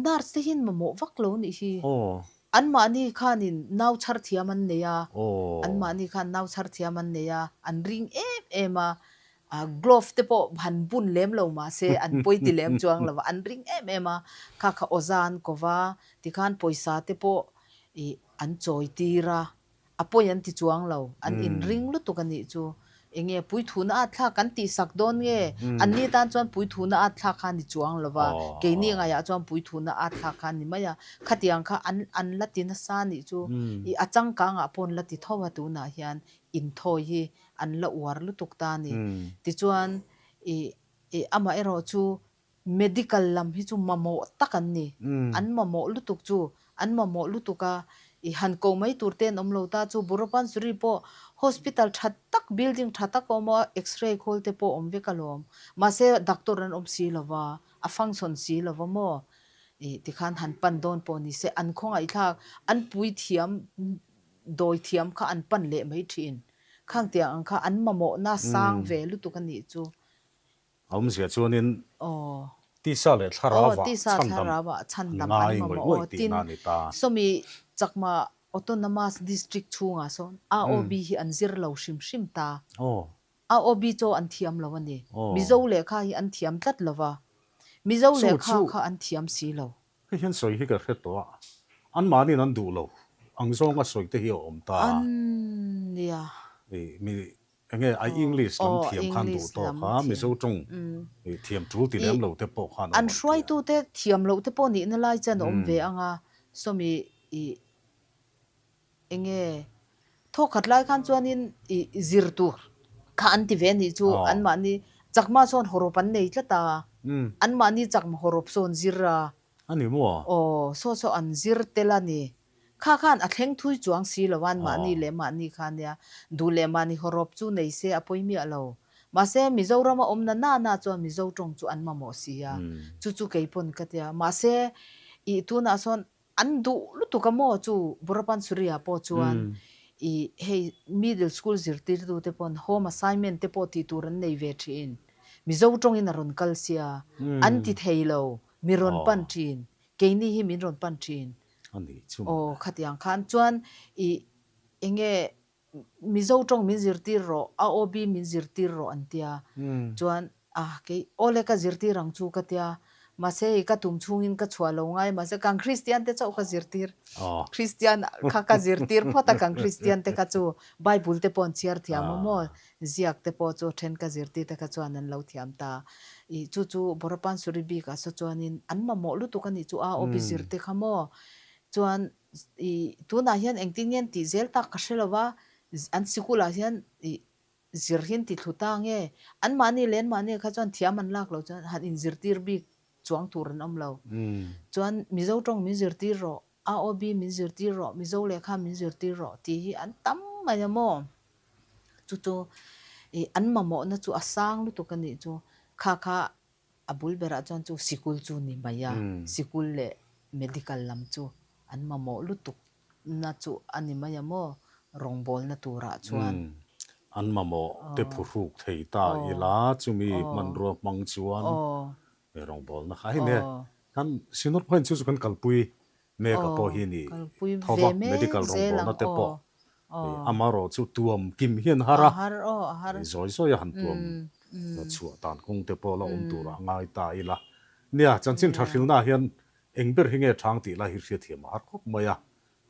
Nurse te hian mamawh vak lo nih hi. Anmahni khanin nau chhar thiam an nei a, anmahni khan nau chhar thiam an nei a, an ring em em a, glove te pawh han bun lem lo mah se an pawi ti lem chuang lo va, an ring em em a, kha kha awza an ko va, tikhan pawisa te pawh ih an chawi tir a, A pawi an ti chuang lo, an inring lutuk a nih chu. Enge puithuna at thlak kan tihsak dawn nge? Anni tan chuan puithuna at thlak kha a ni chuang lo va, keini ngaiah chuan puithuna at thlak kha a ni mai a. Khatiang kha an an la ti nasa a nih chu. I a changkangah pawh an la ti tho a tunah hian inthawi hi an la uar lutuk ta a ni. Tichuan i i amaherawhchu Medical lam hi chu mamawh tak an ni. An mamawh lutuk chu an mamawh lutuk a, i han ko mai tur te an awm lo ta chu Buropansuri pawh hospital tha tak building tha tak a awm a, x-ray khawl te pawh awm vek alawm. Mahse doctor an awm si lo va, a function si lo va maw? I tikhan han pan dawn pawh ni se an khawngaihthlak, an puithiam dawithiam kha an pan leh mai thin. Khang tiang ang kha an mamawhna sang ve lutuk a nih chu. A awmzia chuanin tisa leh thlarauah chhandam an ngai ngawih ngawih tihna a ni ta. Sawmi Chakma Autonomous District chhungah sawn AOB hi an zir lo hrim hrim ta. AOB chaw an thiam lo a ni. Mizo lehkha hi an thiam tlat lo va. Mizo lehkha kha an thiam si lo. Hei hian sawi hi ka hre tawh a, anmahniin an duh lo ang zawnga sawi te hi a awm ta. An nia. Mi Enge a English lam thiam khan duh tawk a, Mizo tawng thiam tul ti lem lo te pawh khan awm an ti a. An hruaitute thiam loh te pawh nihna lai chuan a awm ve ang a, sawmi i enge thawkhat lai khan chuanin i zir tur kha an ti ve anih chu anmahni chakma sawn hawrawp an nei tlat a, anmahni chakma hawrawp sawn zir a. A ni maw? Aw, saw saw an zir tel a ni. Kha khan a thleng thui chuang si lo an mahni leh mahni kha nia. Duh leh mahni hawrawp chu nei se a pawi miah lo. Mahse Mizoram a awm na na na chuan Mizo tawng chu an mamawh si a. Chu chu kei pawn ka tia. Mahse ih tunah sawn an duh lutuk a maw chu Burapansuri-ah pawh chuan ih hei middle school zirtirtu te pawn home assignment te pawh tih tur an nei ve thin. Mizo tawngin a rawn kal sia. An ti thei lo. Mi rawn pan thin. Keini hi min rawn pan thin. A ni chu maw. Aw khatiang khan chuan i enge Mizo tawng min zirtir rawh, a OB min zirtir rawh an tia. Chuan a kei awle ka zirtir ang chu ka tia. Mahse hei ka tum chhungin ka chhuah lo ngai mahse kan Kristian te chauh ka zirtir. Kristian kha ka zirtir phawt a kan Kristian te kha chu Bible te pawh an chhiar thiam a maw. Ziak te pawh chu then ka zirtir te kha chuan an lo thiam ta. I chu chu Borapansuri bikah saw chuanin an mamawh lutuk a nih chu a awpi zir te kha maw. Chuan i tunah hian engtin nge an tih zel tak ka hre lo va, an sikulah hian i zir hi an ti thlu ta nge. Anmahni leh anmahni kha chuan thiam an lak loh chuan han inzirtir bik chuang tur an awm lo. Chuan Mizo tawng min zirtir rawh AOB min zirtir rawh, Mizo lehkha min zirtir rawh tih hi an tam mai a maw? Chu chu ih an mamawhna chu a sang lutuk a nih chu. Kha kha a bul berah chuan chu sikul chu ni mai a, sikul leh medical lam chu an mamawh lutuk na chu a ni mai a maw rawngbawlna turah chuan. An mamawh te phuhruk thei ta ila chumi hmanrua hmang chuan rawngbawlna kha hei nia Kan Synod pawhin chu chu kan kalpui mek a pawh hi ni tho va, medical rawngbawlna te pawh amarawh chu tuam kim hian har a, zawi zawi a han tuam chhuah dan kawng te pawh la awm turah a ngai ta ila. Nia, chanchin tha hrilnaah hian eng ber hi nge chang tih lai hi hriatthiam a har khawp mai a,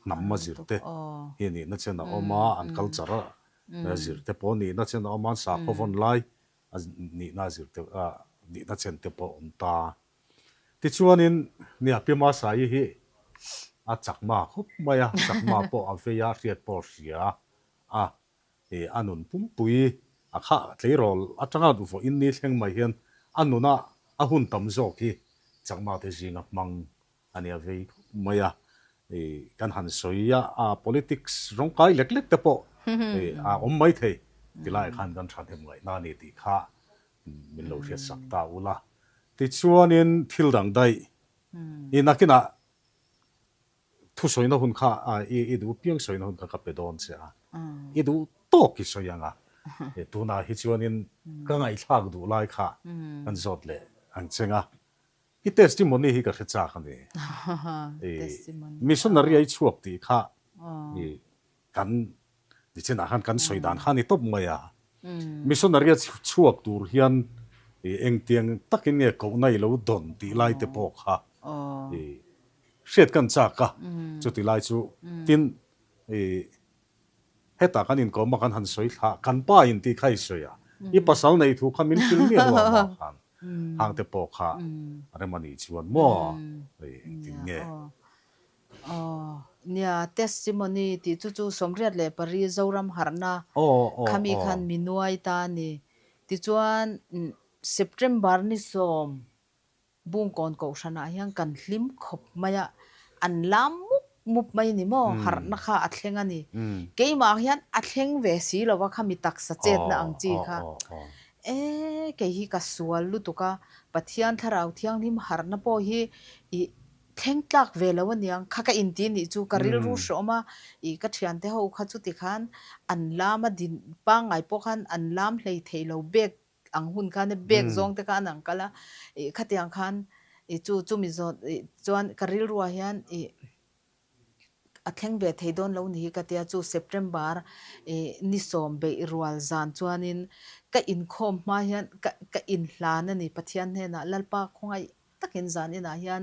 hnam a zir te hi nihna chen a awm a, an culture a zir te pawh nihna chen a awm a, an sakhaw vawn lai a nihna zir te nihna chen te pawh a awm ta. Tichuanin nia Pi Masaii hi a chakma khawp mai a, chakma pawh a vei a, hriat pawh a hria a, ih a nun pumpui a khah tleirawl atanga vawiin ni thleng mai hian a nuna a hun tam zawk hi chakma te zinga hmang a nia vei khawp mai a, ih kan han sawi a, a politics rawngkai lek lek te pawh ih a awm mai thei tilaiah khan kan thahnem ngaihna a ni tih kha Min lo hriat sak ta ula. Tichuanin thil dang daih i nakinah thusawina hun kha i duh piang sawina hun kha ka pe dawn che a, i duh tawk i sawi ang a. Tunah hi chuanin ka ngaihthlak duh lai kha kan zawt leh ang cheng a. I testimony hi ka hre chak a ni. Missionary a i chhuak tih kha Kan nichinah khan kan sawi dan kha a ni tawp mai a. Missionary a chhuak tur hian engtiang takin nge kohna i lo dawn tih lai te pawh kha hriat kan chak a, chuti lai chu tin hei. Hetah kan inkawm a kan han sawi thla, kan pa in tih kha i sawi a, i pasal nei thu kha min hrilh miah lo amah khan hang te pawh kha rem a nih chuan maw hei engtin nge? Aw nia testimony tih chu chu 84 Zoram harhna khami khan mi nuai ta a ni. Tichuan September ni sawm Bungkawn kohhranah hian kan hlim khawp mai a, an lam mup mup mai ni maw, harhna kha a thleng a ni. Keimah hian a thleng ve si lo va, khami taksa chetna ang chi kha. E, kei hi ka sual lutuk a, Pathian Thlarau Thianghlim harhna pawh hi i thleng tlak ve lo aniang, kha ka inti nih chu ka rilru hrawm a, i ka thiante ho kha chuti khan an lam a din pangngai pawh khan an lam hlei thei lo bek ang hun khan e bag zawng te kha an ang kal a ih khatiang khan ih chu chumi zawt ih chuan ka rilruah hian ih a thleng ve thei dawn lo ni hi ka tia chu September ih ni sawm beih rual zan chuanin ka inkhawm hma hian ka ka inhlan a ni Pathian hnenah Lalpa khawngaih takin zan inah hian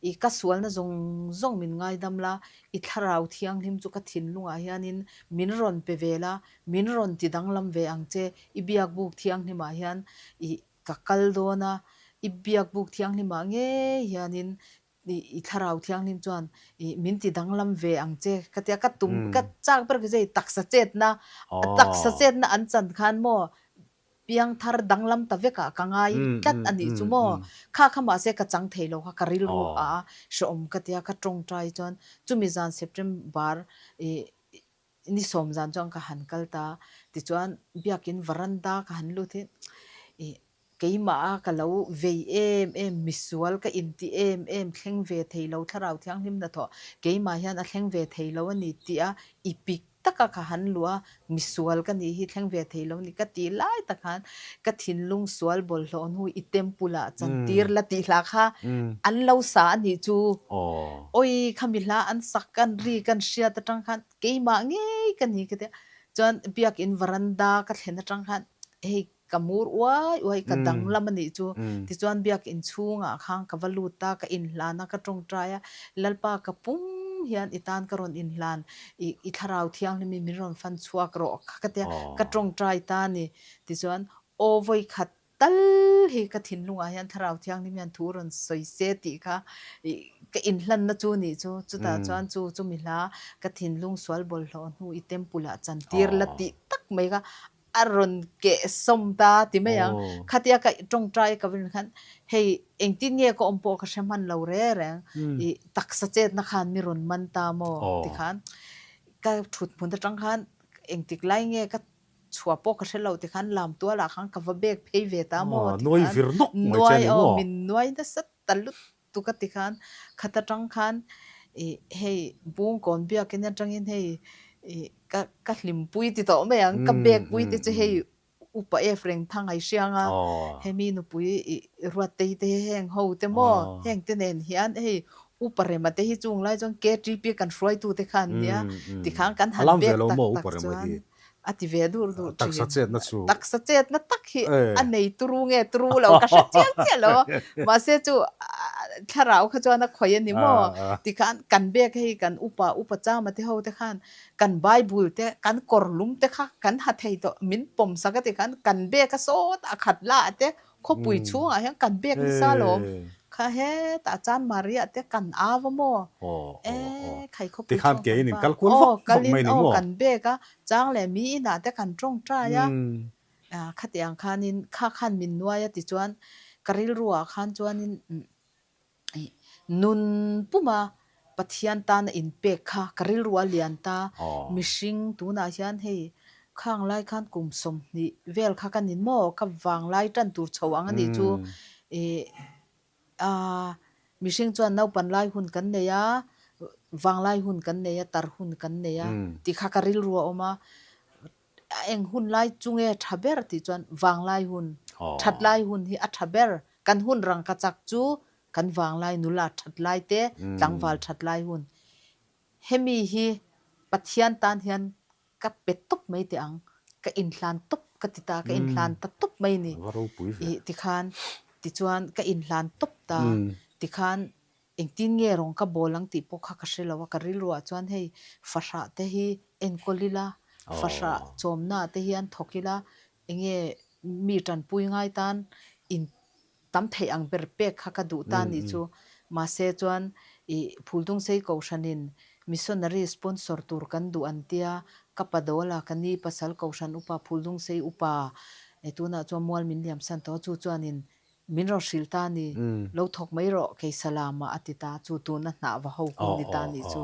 i ka sualna zawng zawng min ngaidam la, i thlarau thianghlim chu ka thinlungah hianin min rawn pe ve la, min rawn ti danglam ve ang che, i biakbuk thianghlimah hian i ka kal dawn a, i biakbuk thianghlimah ngei hianin i i thlarau thianghlim chuan i min ti danglam ve ang che ka tia ka tum ka chak ber khi chu hei taksa chetna taksa chetna an chan khan maw Piangthar danglam ta vekah ka ngai tlat a nih chu maw? Kha kha mahse ka chang thei lo kha ka rilru a hrehawm ka tia ka tawngtai chuan chumi zan September i ni sawm zan chuan ka han kal ta tichuan biakin varanda ka han lut hi i keimah a ka lo vei em em misual ka inti em em thleng ve thei lo thlarau thianghlim hnathawh keimah hian a thleng ve thei lo a ni tih a i pik taka ka han luh a, misual ka nih hi thleng ve thei lo ni ka tih lai tak khan ka thinlung sual bawlhhlawh hnu i temple ah chantir la tih hla kha an lo sa a nih chu. Awi khami hla an sak kan ri kan hriat atang khan keimah ngei ka ni ka tia. Chuan biakin varanda ka thlen atang khan hei Ka mur uai uai, ka danglam a nih chu. Tichuan biakinn chhungah khan ka va lut a, ka inhlan a, ka tawngtai a, Lalpa ka pum hian i tan ka rawn inhlan, i i thlarau thianghlimin min rawn fan chhuak rawh kha ka tia, ka tawngtai ta a ni. Tichuan aw vawikhat tal hi ka thinlungah hian thlarau thianghlim hian thu rawn sawi se tih kha i ka inhlanna chu nih chu. Chutah chuan chu chumi hla ka thinlung sual bawlhhlawh hnu i temple ah chantir la tih tak mai kha a rawn keh sawm ta ti mai ang. Khatia ka tawngtai ka va rin khan hei engtin nge ka awm pawh ka hre hman lo re reng i taksa chetna khan mi rawn man ta maw ti khan ka thut hmun atang khan engtik lai nge ka chhuah pawh ka hre lo ti khan lam tualah khan ka va bek phei ve ta maw ti khan nuai aw min nuai nasa ta lut Tu ka ti khan khat atang khan i hei Bungkawn biakin atangin hei i ka ka hlimpui ti tawh mai ang ka bekpui te chu hei upa ef reng thang ai hriang a hemi nupui i Ruattei te heng ho te maw heng te nen hian hei upa rema te hi chung lai chuan KTP kan hruaitu te khan nia tikhan kan han bek tak tak chuan A ti ve dur dur thin. Taksa chetna chu. Taksa chetna tak hi a nei turu nge turu lo ka hre chiang chiah lo a. Mahse chu thlarau kha chuan a khawih a ni maw? Tikhan kan bek hei kan upa upa chama te ho te khan kan Bible te kan kawr lum te kha kan ha thei tawh min pawm sak a tikhan kan bek a sawt a khat la ah te Khawpui chhungah hian kan bek nasa alawm. Kha hetah chuan Maria te kan au a maw? E khai khawpui chhung kan va. Aw kalin aw kan bek a, chang leh mi inah te kan tawngtai a. Khatiang khanin kha khan min nuai a tichuan ka rilruah khan chuanin Nun puma Pathian tana inpek kha ka rilru a lian ta. Mihring tunah hian hei khang lai khan kum 20 vel kha ka ni maw? Ka vang lai tan tur chho ang a nih chu. Ih ah mihring chuan naupan lai hun kan nei a, vang lai hun kan nei a, tar hun kan nei a tih kha ka rilru a awm a. A eng hun lai chu nge tha ber tih chuan vanglai hun, that lai hun hi a tha ber. Kan hun rangkachak chu kan vanglai nula that lai te, tlangval that lai hun. Hemi hi Pathian tan hian ka pe tawp mai teh ang, ka inhlan tawp ka ti ta, ka inhlan ta tawp mai ni. Ih tikhan tichuan ka inhlan tawp ta, tikhan Engtin nge rawng ka bawl ang tih pawh kha ka hre lo a, ka rilruah chuan hei fahrah te hi enkawl ila, Fahrah chawmna te hian thawk ila enge mi tanpui ngai tan in tam theih ang ber pek kha ka duh ta nih chu. Mahse chuan i Phuldungsei Kohhranin Missionary sponsor tur kan duh an tia, ka pa Dawla ka ni pasal Kohhran upa Phuldungsei upa e tunah chuan mual min liam san tawh a, chu chuanin min rawn hrilh ta ni, lo thawk mai rawh kei Salama a ti ta, chu tuna hnah va ho hun ni ta nih chu.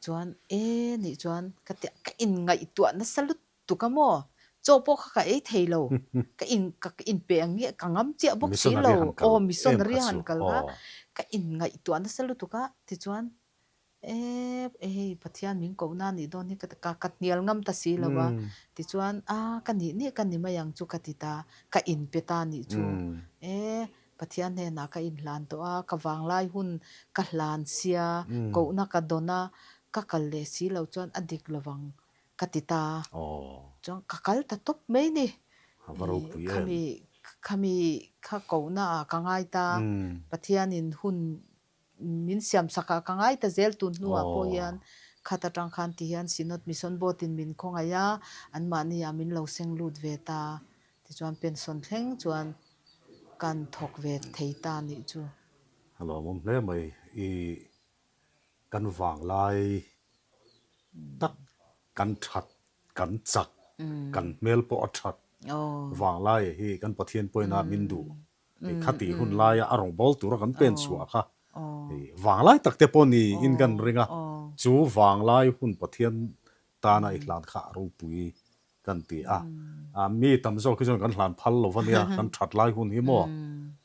Chuan e nih chuan ka ti ka inngaihtuah nasa lut Tuk a maw? Chaw pawh kha ka ei thei lo. Ka in ka inpe ang nge ka ngam chiah bawk si lo. Aw missionary a han kal kha ka inngaihtuah nasa lutuk a. Tichuan e hei Pathian min kohna a nih dawn hi ka ka ka hnial ngam ta si lo a. Tichuan a ka nih nih ka ni mai ang chu ka ti ta. Ka inpe ta a nih chu. E Pathian hnenah ka inhlan tawh a, ka vanglai hun ka hlan sia, kohna ka dawn a, ka kal leh si lo chuan a dik lovang. Ka ti ta. Chuan ka kal ta tawp mai ni. Khami khami kha kohna ah ka ngai ta. Pathianin hun min siam sak ah ka ngai ta zel tun hnu ah pawh hian khat atang khan ti hian Synod Mission Board in min khawngaih a, anmahni ah min lo seng lut ve ta. Tichuan pension thleng chuan kan thawk ve thei ta nih chu. A lawmawm hle mai. I Kan vanglai tak kan that, kan chak, kan hmel pawh a that vanglai hi kan Pathian pawhin a min duh. Khati hun laia a rawn bawl tura kan pen chhuah kha vanglai tak te pawh ni in kan ring a, chu vanglai hun Pathian tana i hlan kha a ropui kan ti a. Mi tam zawk hi chuan kan hlan phal lo ania, kan that lai hun hi maw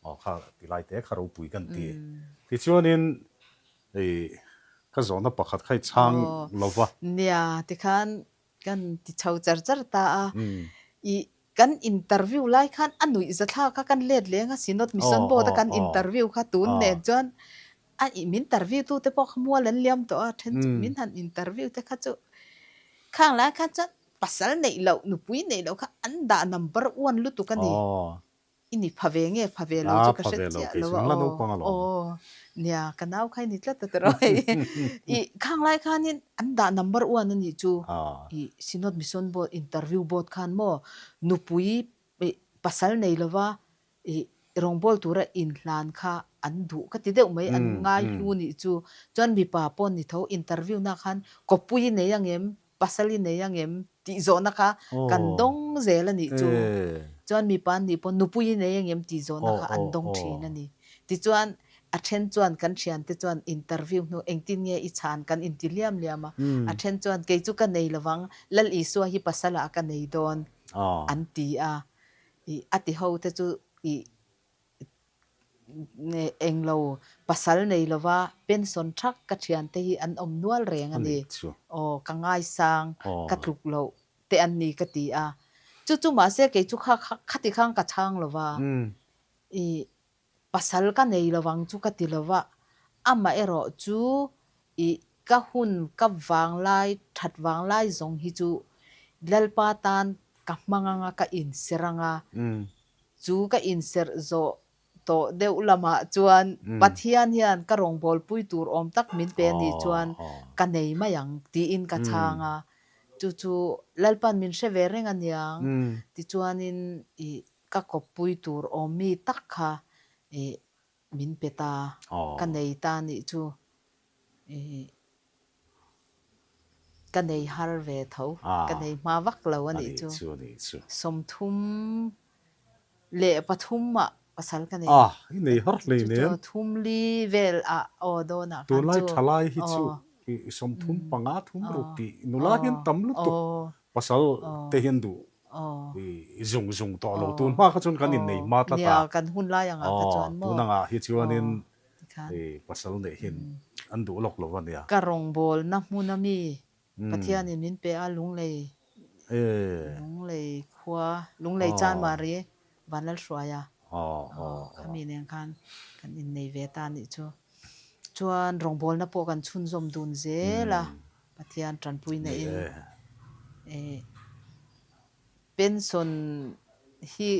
aw kha ti lai te kha ropui kan ti. Tichuanin hei ka zawhna pakhat kha i chhang lo va. Nia, tikhan kan ti chho char char ta a. I kan interview lai khan a nuih zathlak kha kan let leng a, Synod Mission Board a kan interview kha tun nen chuan A ih min interview tu te pawh kha mual an liam tawh a, then chu min han interview te kha chu khang lai khan chuan pasal neih loh, nupui neih loh kha an dah number one lutuk a ni. I ni pha ve nge pha ve lo chu ka hre chiah lo a aw. Aw nia ka nau kha i ni tlat a tiraw hei. Ih khang lai khanin an dah number one a nih chu ih Synod Mission Board interview board khan maw nupui ih pasal nei lova Ih, rawngbâwl tura inhlan kha an duh ka ti deuh mai, an ngai hlu nih chu. Chuan mipa pawh ni tho, interview na khan kawppui i nei angem, pasal i nei angem tih zawhna kha kan dawng zel a nih chu. Chuan mipa an nih pawh nupui i nei angem tih zawhna kha an dawng thin a ni. Tichuan a then chuan kan thiante chuan interview hnu engtin nge i chhan kan inti liam liam a, a then chuan kei chu ka nei lovang, Lal Isua hi pasalah ka nei dawn an ti a. I a ti ho te chu i englo pasal nei lova pension thak ka thian te hi an awm nual reng a ni. Aw ka ngaisang ka tluk loh te an ni ka ti a. Chu chu mahse kei chu kha khati khang ka chhang lova i Pasal ka nei lovang chu ka ti lova, amaherawh chu i ka hun ka vanglai that vanglai zawng hi chu Lalpa tan ka hmang anga ka inserh anga, chu ka inserh zawh tawh deuh lamah chuan Pathian hian ka rawngbawlpui tur awm tak min pe anih chuan ka nei mai ang tiin ka chhang a, chu chu Lalpa'n min hre ve reng aniang tichuanin i Ka kawppui tur awm mi tak kha ih min pe ta, ka nei ta nih chu ih ka nei har ve tho, ka nei hma vak lo a nih chu. 34 ah pasal ka nei. Ah, i nei har hlei nen. Thum li vel ah aw dawnah khan chu. Tunlai thalai hi chu ih 35 thum ruk tih nula hian tam lutuk pasal te hian duh i zung zung tawh lo tun hma kha chuan kan innei hma tlat a, kan hun lai angah kha chuan maw tun angah hi chuanin i pasal neih hian an duh lawk lo a nia. Ka rawngbawlna hmun a mi Pathianin min pe a Lunglei Lunglei khua Lunglei Chanmari Vanlalhruaia khami nen khan kan innei ve ta anih chu. Chuan rawngbawlna pawh kan chhunzawm dun zel a. Pathian tanpuina in pension hi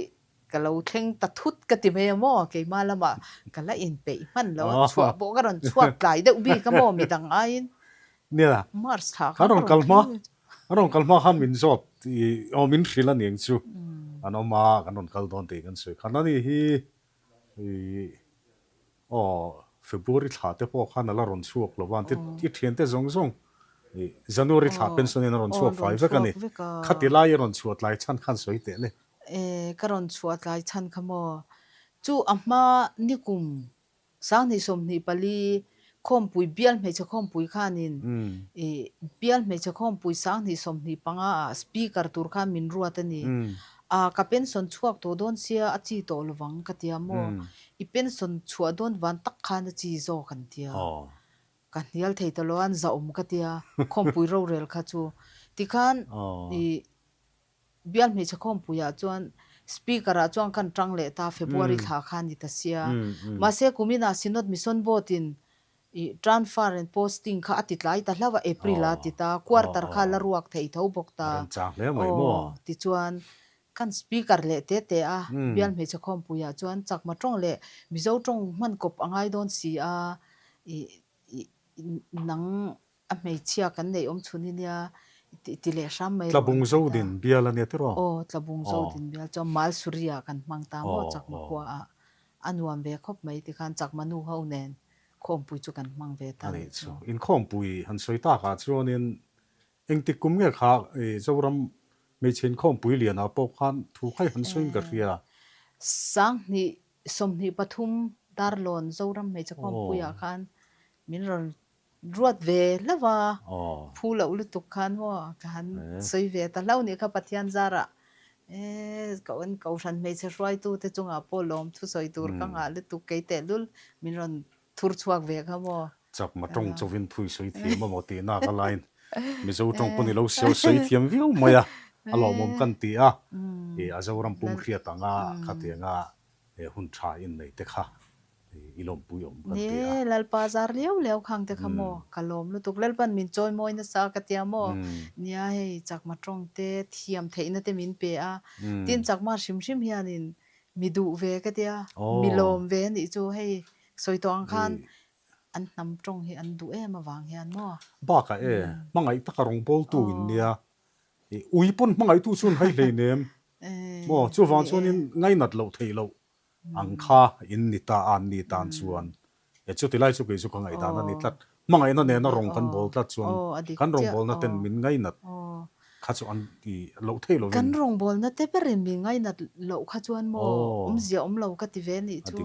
ka lo thleng ta thut ka ti mai a maw, keimah lamah ka la inpeih hman lo a, chhuah pawh ka rawn chhuak tlai deuh bik a maw midang aiin Nia, March thla khan ka rawn kal hma. An rawn kal hma khan min zawt i aw min hrilh a niang chu an awm a, kan rawn kal dawn tih kan sawi khan ani hi i aw February thla te pawh khan a la rawn chhuak lo va, i thiante zawng zawng i January thla pension in a rawn chhuak fai vek a ni. Khati lai i rawn chhuah tlai chhan khan sawi teh le. E, ka rawn chhuah tlai chhan kha maw? Chu a hma nikum Sanghnih 24 khawmpui bial hmeichhe khawmpui khanin i bial hmeichhe khawmpui sanghnih 25 ah speaker tur khan min ruat a ni. A ka pension chhuak tawh dawn sia a chi tawh lovang ka tia maw? I pension chhuah dawn van tak khan a chi zawk an tia. Ka hnial thei ta lo a, an zahawm ka tia khawmpui rorel kha chu. Tikhan i Bial hmeichhe khawmpuiah chuan Speaker-ah chuan kan tang leh ta, February thla kha a ni ta sia. Mahse, kuminah Synod Mission Board-in i transfer and posting kha a ti tlai ta hlauh a, April-a ti ta, quarter kha la ruak thei tho bawk ta. Aw, tichuan, kan Speaker leh te te a, Bial hmeichhe khawmpuiah chuan Chakma tawng leh Mizo tawng hman kawp a ngai dawn si a, i nang A hmeichhia kan neih awm chhun hi nia ti leh hram mai rawh an Tlabung ti ta. Zodin bial a nia tiraw? Aw, Tlabung Zodin bial chuan Malsuri ah kan hmang ta maw Chakma khua ah a nuam ve khawp mai tikhan Chakma nu ho nen khawmpui chu kan hmang ve ta A nih nih chu. chu. Inkhawmpui han sawi takah chuanin engtik kum nge kha Zoram hmeichhe inkhawmpui lianah pawh khan thu khai han sawiin ka hria. Sanghnih 23 Darlawn Zoram hmeichhe khawmpuiah khan min rawn Ruat ve hlauh a, phu loh lutuk khan maw ka han sawi ve ta hlauh nih kha Pathian zarah e Kohhran hmeichhe hruaitute chungah pawh lawm thusawi tur ka nghah lutuk kei tehlul min rawn thur chhuak ve kha maw. Chakma tawng chauhin thui sawi thiam amaw tih nak a laiin Mizo tawng pawh ni lo siau sawi thiam viau mai a, a lawmawm kan ti a, i a Zoram pum hriat anga khatianga hun tha inneih te kha i lawmpui awm kan ti a. Ni, Lalpa zar liau liau khang te kha maw, ka lawm lutuk. Lalpan min chawi mawi nasa ka tia maw, nia hei chakma tawng te thiam theihna te min pe a, tin chakma hrim hrim hianin mi duh ve ka tia, mi lawm ve a nih chu hei sawi tawh ang khan an hnam tawng hi an duh em avang hian maw. Bakah e, hmangaih taka rawngbawltu in nia, ui pawn hmangaihtu chu an hai hleinem maw, chuvang chuanin ngainat loh theih loh Ang kha in ni ta a, an ni tan chuan e chuti lai chu kei chu ka ngaihdan a ni tlat. Hmangaihna nena rawng kan bawl tlat chuan kan rawngbawlna ten min ngainat kha chu an ti loh thei lovin. Kan rawngbawlna te berin min ngainat loh kha chuan maw awmzia awm lo ka ti ve nih chu.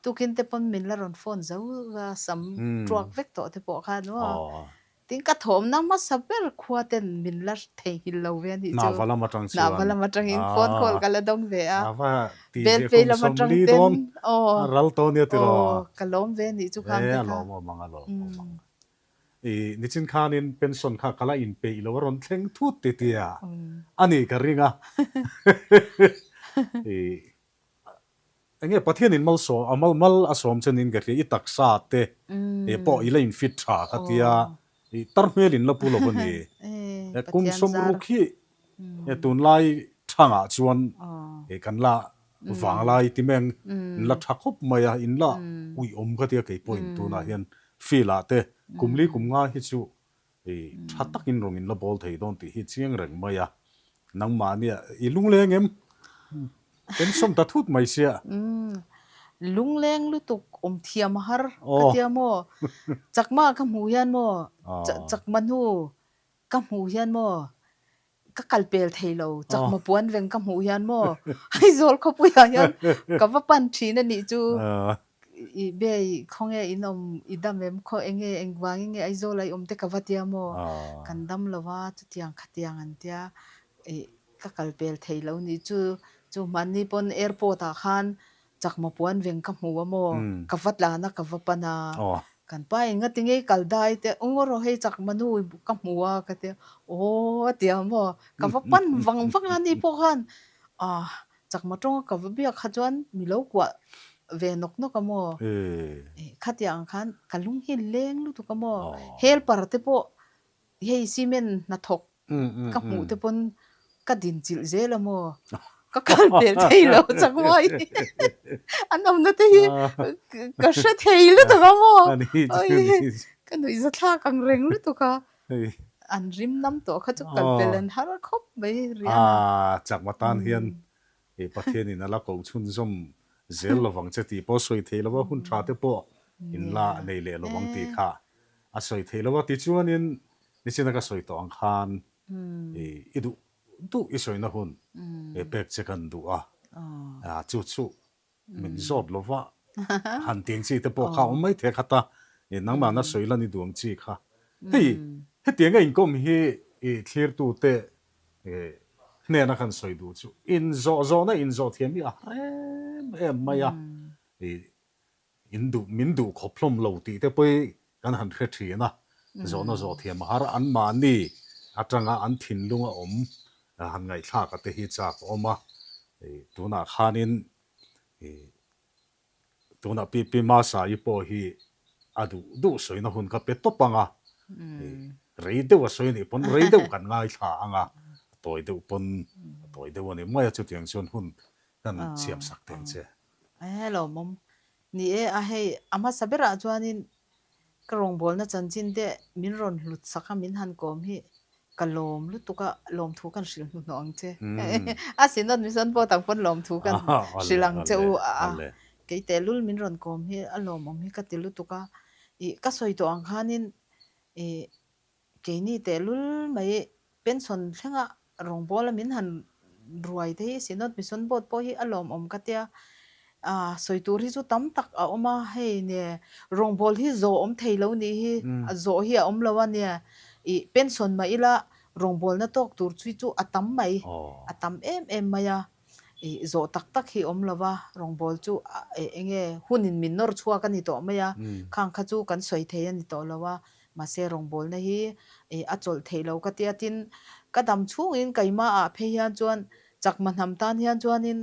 Tukin te pawn min la rawn phone zo a, sam tuak vek tawh te pawh khan maw Tin ka thawmna hmasa ber khua ten min la theihnghilh lo ve a nih chu. Hnahva lam atang chuan. Hnahva lam atangin phone call ka la dawng ve a. Ava ti Bel ve phei kum lam atang 40 ten dawn aw a ral tawh nia tiraw. Aw ka lawm ve a nih chu khang E te a kha. lawm awm ang a lawm awm ang. I nichin khanin pension kha ka la inpeih lo a rawn thleng thut ti tia a nih ka ring a. I Enge Pathianin malsawm a mal mal a sawm che niin ka hria, i taksa te eh pawh i la in fit tha ka tia, i tar hmel in la pu lo a ni. Kum sawmruk hi tunlai thangah chuan kan la vanglai ti meng in la tha khawp mai a, in la uiawm ka tia kei pawhin tunah hian field ah te kum li kum nga hi chu I tha takin rawn in la bawl thei dawn tih hi chiang reng mai a, nangmahnia i lungleng em? Pension ta thut mai sia. Umm, lungleng lutuk awm thiam a har ka tia maw? Chakma ka hmuh hian maw? Chakma hnu ka hmuh hian maw? Ka kal pel thei lo, chakma puan veng ka hmuh hian maw Aizawl khawpuiah hian ka va pan thin a nih chu. I bei khawnge in awm i dam em khaw enge engvangin nge Aizawl a i awm te ka va tia maw kan dam lo va chutiang khatiang an tia i ka kal pel thei lo nih chu. Chu hmanni pawn airport ah khan Chakma puan veng ka hmu a maw? Ka va tlan a, ka va pan a. Kan pa in ngati ngei kal dai te, Aw rawh hei chakma nu ka hmu a ka ti a. Aw a ti a maw? Ka va pan vang vang a ni pawh khan ah chakma tawnga ka va biak kha chuan mi lo kuah ve nawk nawk a maw? Khatiang ang khan ka lung hi leng lutuk a maw? Helper te pawh hei cement hnathawk Ka hmuh te pawn ka din chilh zel a maw? Ka kal pel thei lo chakmawi an awmna te hi ka hre thei lutuk a maw? Ka nuihza thlak ang reng lutuk a. An rim nam tawh kha chu kal pel an har khawp mai rian a. A chakma tan hian i Pathianin a la koh chhunzawm zel lovang che tih pawh sawi thei lova hun tha te pawh in la nei leh lovang tih kha a sawi thei lova. Tichuanin nichina ka sawi tawh ang khan i duh duh i sawina hun pek che kan duh a, chu chu min zawt lova han tih ang chi te pawh kha a awm mai thei khat a, nangmahna sawi lan i duh ang chi kha. Hei hetianga inkawm hi i thlirtute hnena kan sawi duh chu inzawh zawhna inzawh thiam hi a har em em mai a, In duh, min duh khawp hlawm lo tih te pawh hi kan han hre thin a, zawhna zawh thiam a har anmahni atanga an thinlung a awm han ngaihthlak a te hi chak a awm a, tunah khanin tunah Pi Pi Masa-i pawh hi a duh duh sawina hun kha pe tawp ang a, rei deuh a sawi anih pawn rei deuh kan ngaithla ang a, a tawi deuh pawn a tawi deuh a ni mai a, chutiang chuan hun kan siamsak teng che. Hello mawm. Ni e a hei a hmasa berah chuanin ka rawngbawlna chanchin te min rawn hlut sak a min han kawm hi ka lawm lutuk a lawmthu kan hrilh hnuhnawh ang che. A Synod Mission pawh tak pawn lawmthu kan hrilh ang che u a kei tehlul min rawn kawm hi a lawmawm hi ka ti lutuk a ih ka sawi tawh ang khanin ih Keini tehlul mai pension thlenga rawngbawla min han ruai te hi Synod Mission Board pawh hi a lawmawm ka tia. Aa sawi tur hi chu tam tak a awm a, hei nia rawngbâwl hi zawh awm thei lo nih hi, zawh hi a awm lo a nia. Ih pension mah ila rawngbâwlna tawk tur chu chu a tam mai, a tam em em mai a. Ih zawh tak tak hi awm lo va, rawngbâwl chu eng nge hunin min nawr chhuak a ni tawh mai a, khang kha chu kan sawi thei a ni tawh lo a. Mahse rawngbawlna hi a chawlh theih lo ka tia tin ka dam chhungin keimahah phei hian chuan chakma hnam tan hian chuanin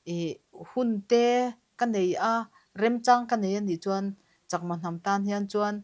ih hun te ka nei a, remchang ka nei a nih chuan chakma hnam tan hian chuan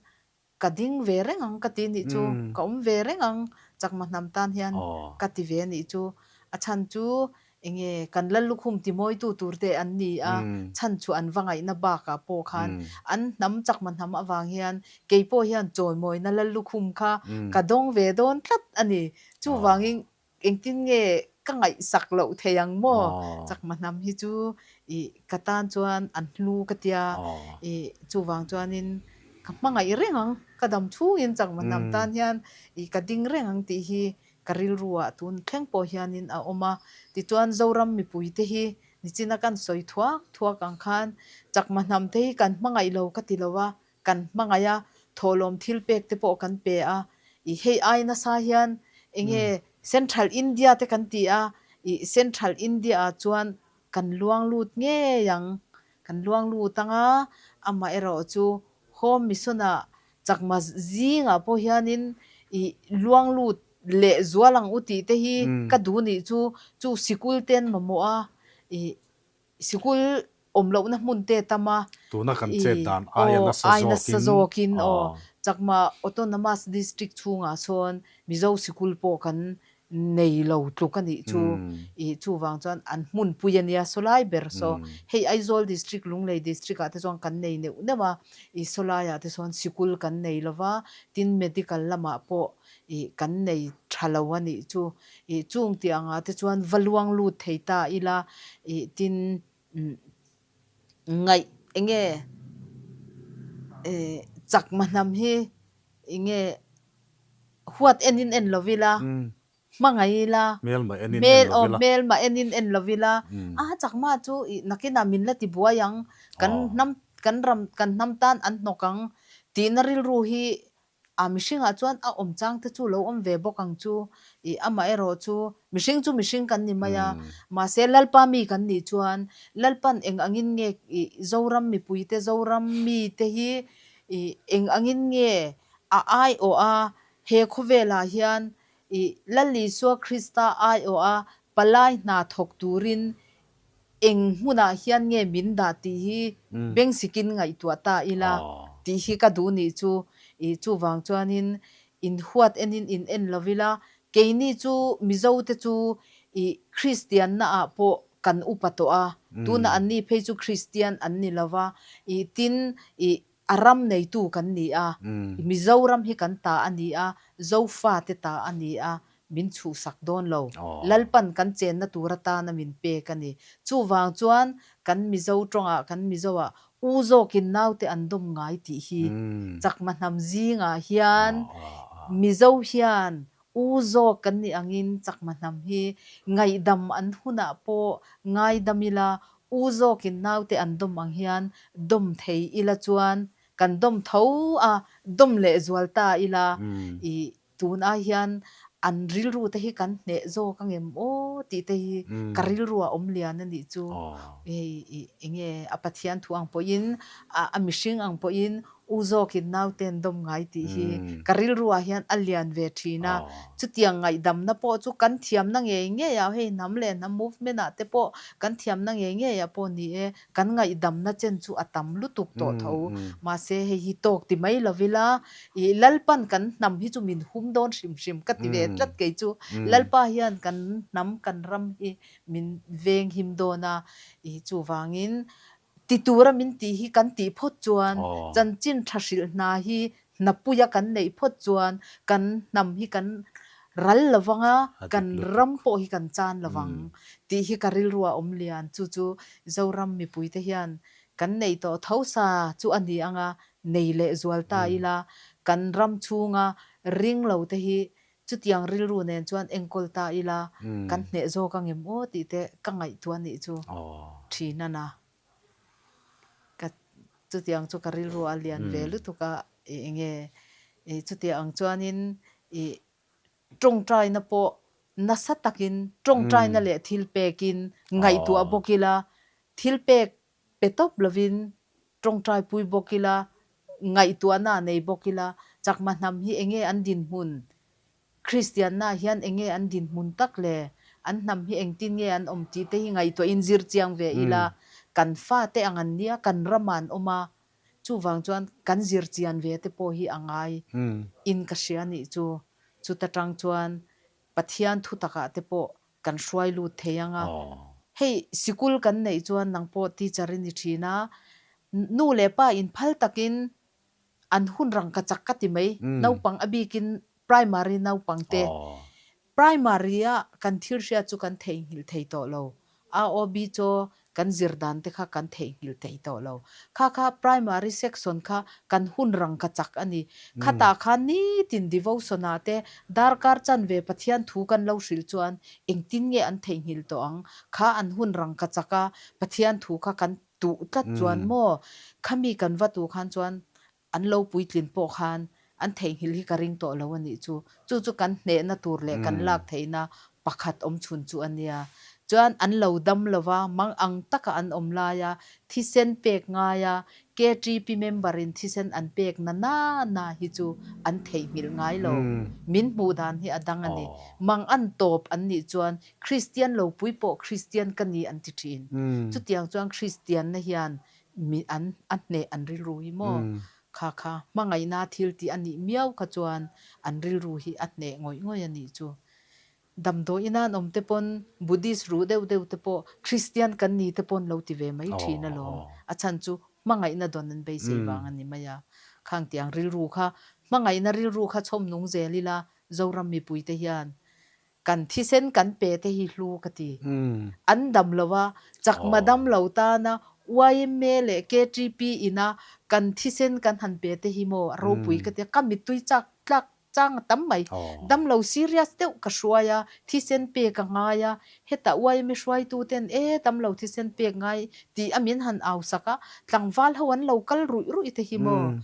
ka ding ve reng ang ka ti nih chu, ka awm ve reng ang chakma hnam tan hian ka ti ve nih chu. A chhan chu Enge kan Lallukhum timawitu turte an ni a, chhan chu an va ngaihna bakah pawh khan an hnam chakma hnam avang hian kei pawh hian chawimawina Lallukhum kha ka dawng ve dawn tlat a ni. Chuvangin engtin nge ka ngaihsak loh thei ang maw? Chakma hnam hi chu ih ka tan chuan an hlu ka tia, ih chuvang chuanin ka hmangaih reng ang, ka dam chhungin chakma hnam tan hian ih ka ding reng ang tih hi Ka rilruah tun thleng pawh hianin a awm a, tichuan Zoram mipuite hi nichina kan sawi thuak thuak ang khan Chakma hnamte hi kan hmangaih lo ka ti lo a, kan hmangaih a, thawhlawm thil pek te pawh kan pe a, ih hei ai nasa hian enge Central India te kan ti a, ih Central India ah chuan kan luang lut ngei ang, kan luang lut ang a, amaherawh chu Home Mission ah Chakma zingah pawh hianin i luang lut leh zual ang u tih te hi ka duh nih chu, chu sikul te an mamawh a, i sikul awm lohna hmun te tam a, Tuna kan chet dan aia nasa zawkin, nasa zawkin aw Chakma Autonomous District chhungah sawn Mizo sikul pawh kan nei lo tluk a nih chu i chuvang chuan an hmunpui a nia sawlai ber saw hei Aizawl district Lunglei district ah te chuan kan nei neuh neuh a i sawlai ah te chuan sikul kan nei lo va tin medical lamah pawh i kan nei tha lo a nih chu i chung tih angah te chuan va luang lut thei ta ila i tin ngaih enge chakma hnam hi enge Huat enin en lo ila, hmangaih ila, hmel aw hmelmah enin en lo ila, a chakma chu ih nakinah min la ti buai ang, kan hnam kan ram kan hnam tan an hnawk ang tihna rilru hi a mihringah chuan a awm chang te chu lo awm ve bawk ang chu ih amaherawh chu mihring chu mihring kan ni mai a, mahse Lalpa mi kan nih chuan Lalpan eng angin nge ih Zoram mipuite Zoram mite hi ih eng angin nge A aiawh a, he khawvelah hian i Lal Isua Krista aiawh a palai hna thawk turin eng hmunah hian nge min dah tih hi bengsikin ngaihtuah ta ila tih hi ka duh nih chu. I chuvang chuanin inhuat enin in en lo ila, keini chu Mizote chu i Kristianna ah pawh kan upa tawh a, tunah anni phei chu Kristian an ni lova, i tin i. A ram neitu kan ni a, Mizoram hi kan ta a ni a, Zofate ta a ni a, min chhuhsak dawn lo. Lalpan kan chenna tur atana min pek a ni. Chuvang chuan kan Mizo tawngah, kan Mizoah u zawkin naute an dawm ngai tih hi Chakma hnam zingah hian Mizo hian u zawk kan nih angin Chakma hnam hi ngaihdam an hunah pawh ngaidam ila, u zawkin naute an dawm ang hian dawm thei ila chuan kan dawm tho a, dawm lehzual ta ila i tun ai hian an rilru te hi kan hneh zawk angem aw tih te hi ka rilru a awm lian a nih chu. Hei i enge a Pathian thu ang pawhin a mihring ang pawhin U zawkin nauten dawm ngai tih hi ka rilruah hian a lian ve thin a, chutiang ngaihdamna pawh chu kan thiamna ngei ngei ah hei hnam leh hnam movement ah te pawh kan thiamna ngei ngei ah pawh ni e, kan ngaihdamna chen chu a tam lutuk tawh tho. Mahse hei hi tawk ti mai lo ila, ih Lalpan kan hnam hi chu min hum dawn hrim hrim ka ti ve tlat kei chu. Lalpa hian kan hnam kan ram hi min veng him dawn a, ih chuvangin Ti tura min tih hi kan tih phawt chuan, chanchin tha hrilh hna hi hnapuia kan neih phawt chuan kan hnam hi kan ral lo vang a, kan ram pawh hi kan chan lo vang tih hi ka rilru a awm lian. Chu chu Zoram mipuite hian kan neih tawh tho sa chu a ni ang a, nei leh zual ta ila, kan ram chhunga ring lo te hi Chutiang rilru nen chuan enkawl ta ila kan hneh zawk angem aw tih te ka ngaihtuah nih chu thin a na. Ka chutiang chu ka rilru a lian ve lutuk a i enge i chutiang ang chuanin i tawngtaina pawh nasa takin tawngtaina leh thilpekin ngaihtuah bawk ila thilpek Pe tawp lovin tawngtai pui bawk ila, ngaihtuahna a nei bawk ila, Chakma hnam hi enge an dinhmun? Kristianna hian enge an dinhmun tak le? An hnam hi engtin nge an awm tih te hi ngaihtuahin zir chiang ve ila, kan fate ang an nia, kan ramah an awm a, chuvang chuan kan zir chian ve te pawh hi a ngai in ka hria nih chu. Chuta tang chuan Pathian thutakah te pawh kan hruai lut thei ang a. Hei sikul kan neih chuan nang pawh teacher i ni thin a, nu leh pa in phal takin an hun rang ka chak ka ti mai, naupang a bikin primary naupang te. Primary a kan thil hriat chu kan theihnghilh thei tawh lo. AOB chaw kan zir dan te kha kan theihnghilh thei tawh lo. Kha kha primary section kha kan hun rang ka chak a ni. Khatah khan nitin devotion ah te darkar chanve Pathian thu kan lo hrilh chuan engtin nge an theihnghilh tawh ang? Kha an hun rang ka chak a, Pathian thu kha kan tuh tlat chuan maw? Khami kan va tuh khan chuan An lo puitlin pawh khan an theihnghilh hi ka ring tawh lo a nih chu. Chu chu kan hnehna tur leh kan lak theihna pakhat awm chhun chu a nia. Chuan an lo dam lo va, mang ang taka an awm laia thisen pek ngaia KTP member in thisen an pek na na na hi chu an theihnghilh ngai lo. Min hmuh dan hi a dang a ni. Mang an tawp an nih chuan Kristian lo pui pawh Kristian ka ni an ti thin. Chutiang chuan Kristianna hian Mi an a hneh an rilru hi maw? Kha kha hmangaihna thil tih a nih miau kha chuan an rilru hi a hneh ngawih ngawih a nih chu. Damdawi ina an awm te pawn Buddhist ruh deuh deuh te pawh Christian kan ni te pawn lo ti ve mai thin alawm. A chhan chu hmangaihna dawn an beisei vang a ni mai a. Khang tiang rilru kha hmangaihna rilru kha chhawm nung zel ila Zoram mipui te hian Kan thisen kan pe te hi hlu ka ti. An dam lo a, chakma dam lo tana yma leh KTP ina kan thisen kan han pe te hi maw a ropui ka ti a, ka mittui chak tlak chang a tam mai. Dam lo serious deuh ka hruai a, thisen pek a ngai a, hetah yma hruaitu ten e dam lo thisen pek ngai tih a min han au sak a, tlangval ho an lo kal ruih ruih te hi maw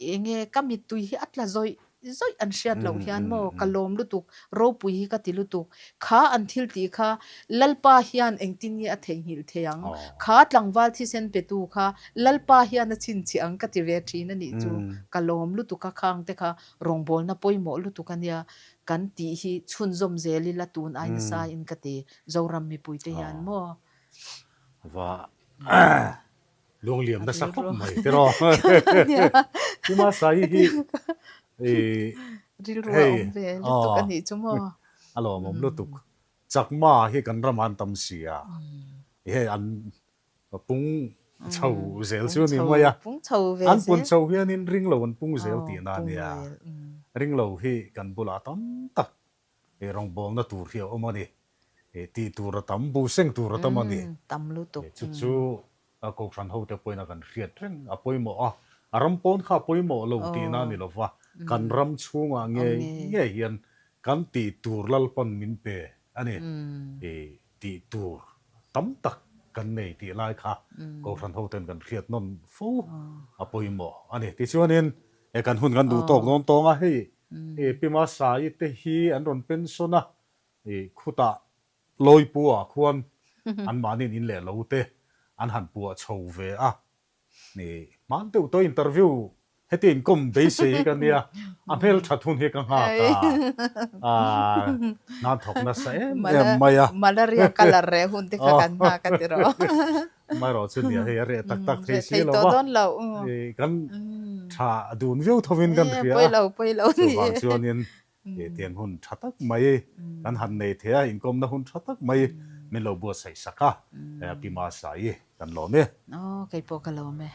Enge ka mittui hi a tla zawih zawih an hriat loh hian maw ka lawm lutuk, ropui hi ka ti lutuk. Kha an thil tih kha Lalpa hian engtin nge a theihnghilh thei ang? Kha tlangval thisen petu kha Lalpa hian a chhinchhiah ang ka ti ve thin a nih chu. Ka lawm lutuk a, khang te kha rawngbawlna pawimawh lutuk a nia kan tih hi chhunzawm zel ila tun ai nasa in ka ti Zoram mipuite hian maw. Va Lungliam nasa khawp mai tiraw. Puma Sai hi i rilru a awm ve lutuk a nih chu maw. A lawmawm lutuk. Chakma hi kan ramah an tam si a, hei an pung Chho zel chu a ni mai a. An pun chho hianin ringlo an pung zel tihna a nia. Ringlo hi kan bulah tam tak rawngbawlna tur hi a awm a ni. Tih tur a tam, bu seng tur a tam a ni. Chu chu Kohhran hote pawhin a kan hriat reng a pawimawh a. A ram pawn kha a pawimawh lo tihna a ni lo va, kan ram chhungah ngei ngei hian kan tih tur Lalpan min pe a ni. Tih tur tam tak kan nei tih lai kha Kohhran hoten kan hriat nawn fo a pawimawh a ni. Tichuanin he kan hun kan duh tawk dawn tawng a, hei Pi Masai te hi an rawn pension a, khutah Lawipuah khuan anmahniin in leh lo te an han puah chho ve a. Ni, hman deuh tawh interview heti inkawm beisei hi ka nia, a hmel that hun hi ka nghak a, aah nan thawk nasa em em mai a. Malaria colour reh hun te kha kan nghak a ti rawh. Amaherawh chu nia hei a reh tak tak thei si lo va, kan tha dun viau thovin kan hria a, chuvang chuanin Tiang hun tha tak mai kan han nei thei a, inkawmna hun tha tak mai min lo buatsaih sak a, Pi Masa i kan lawm e. Aw, kei pawh ka lawm e.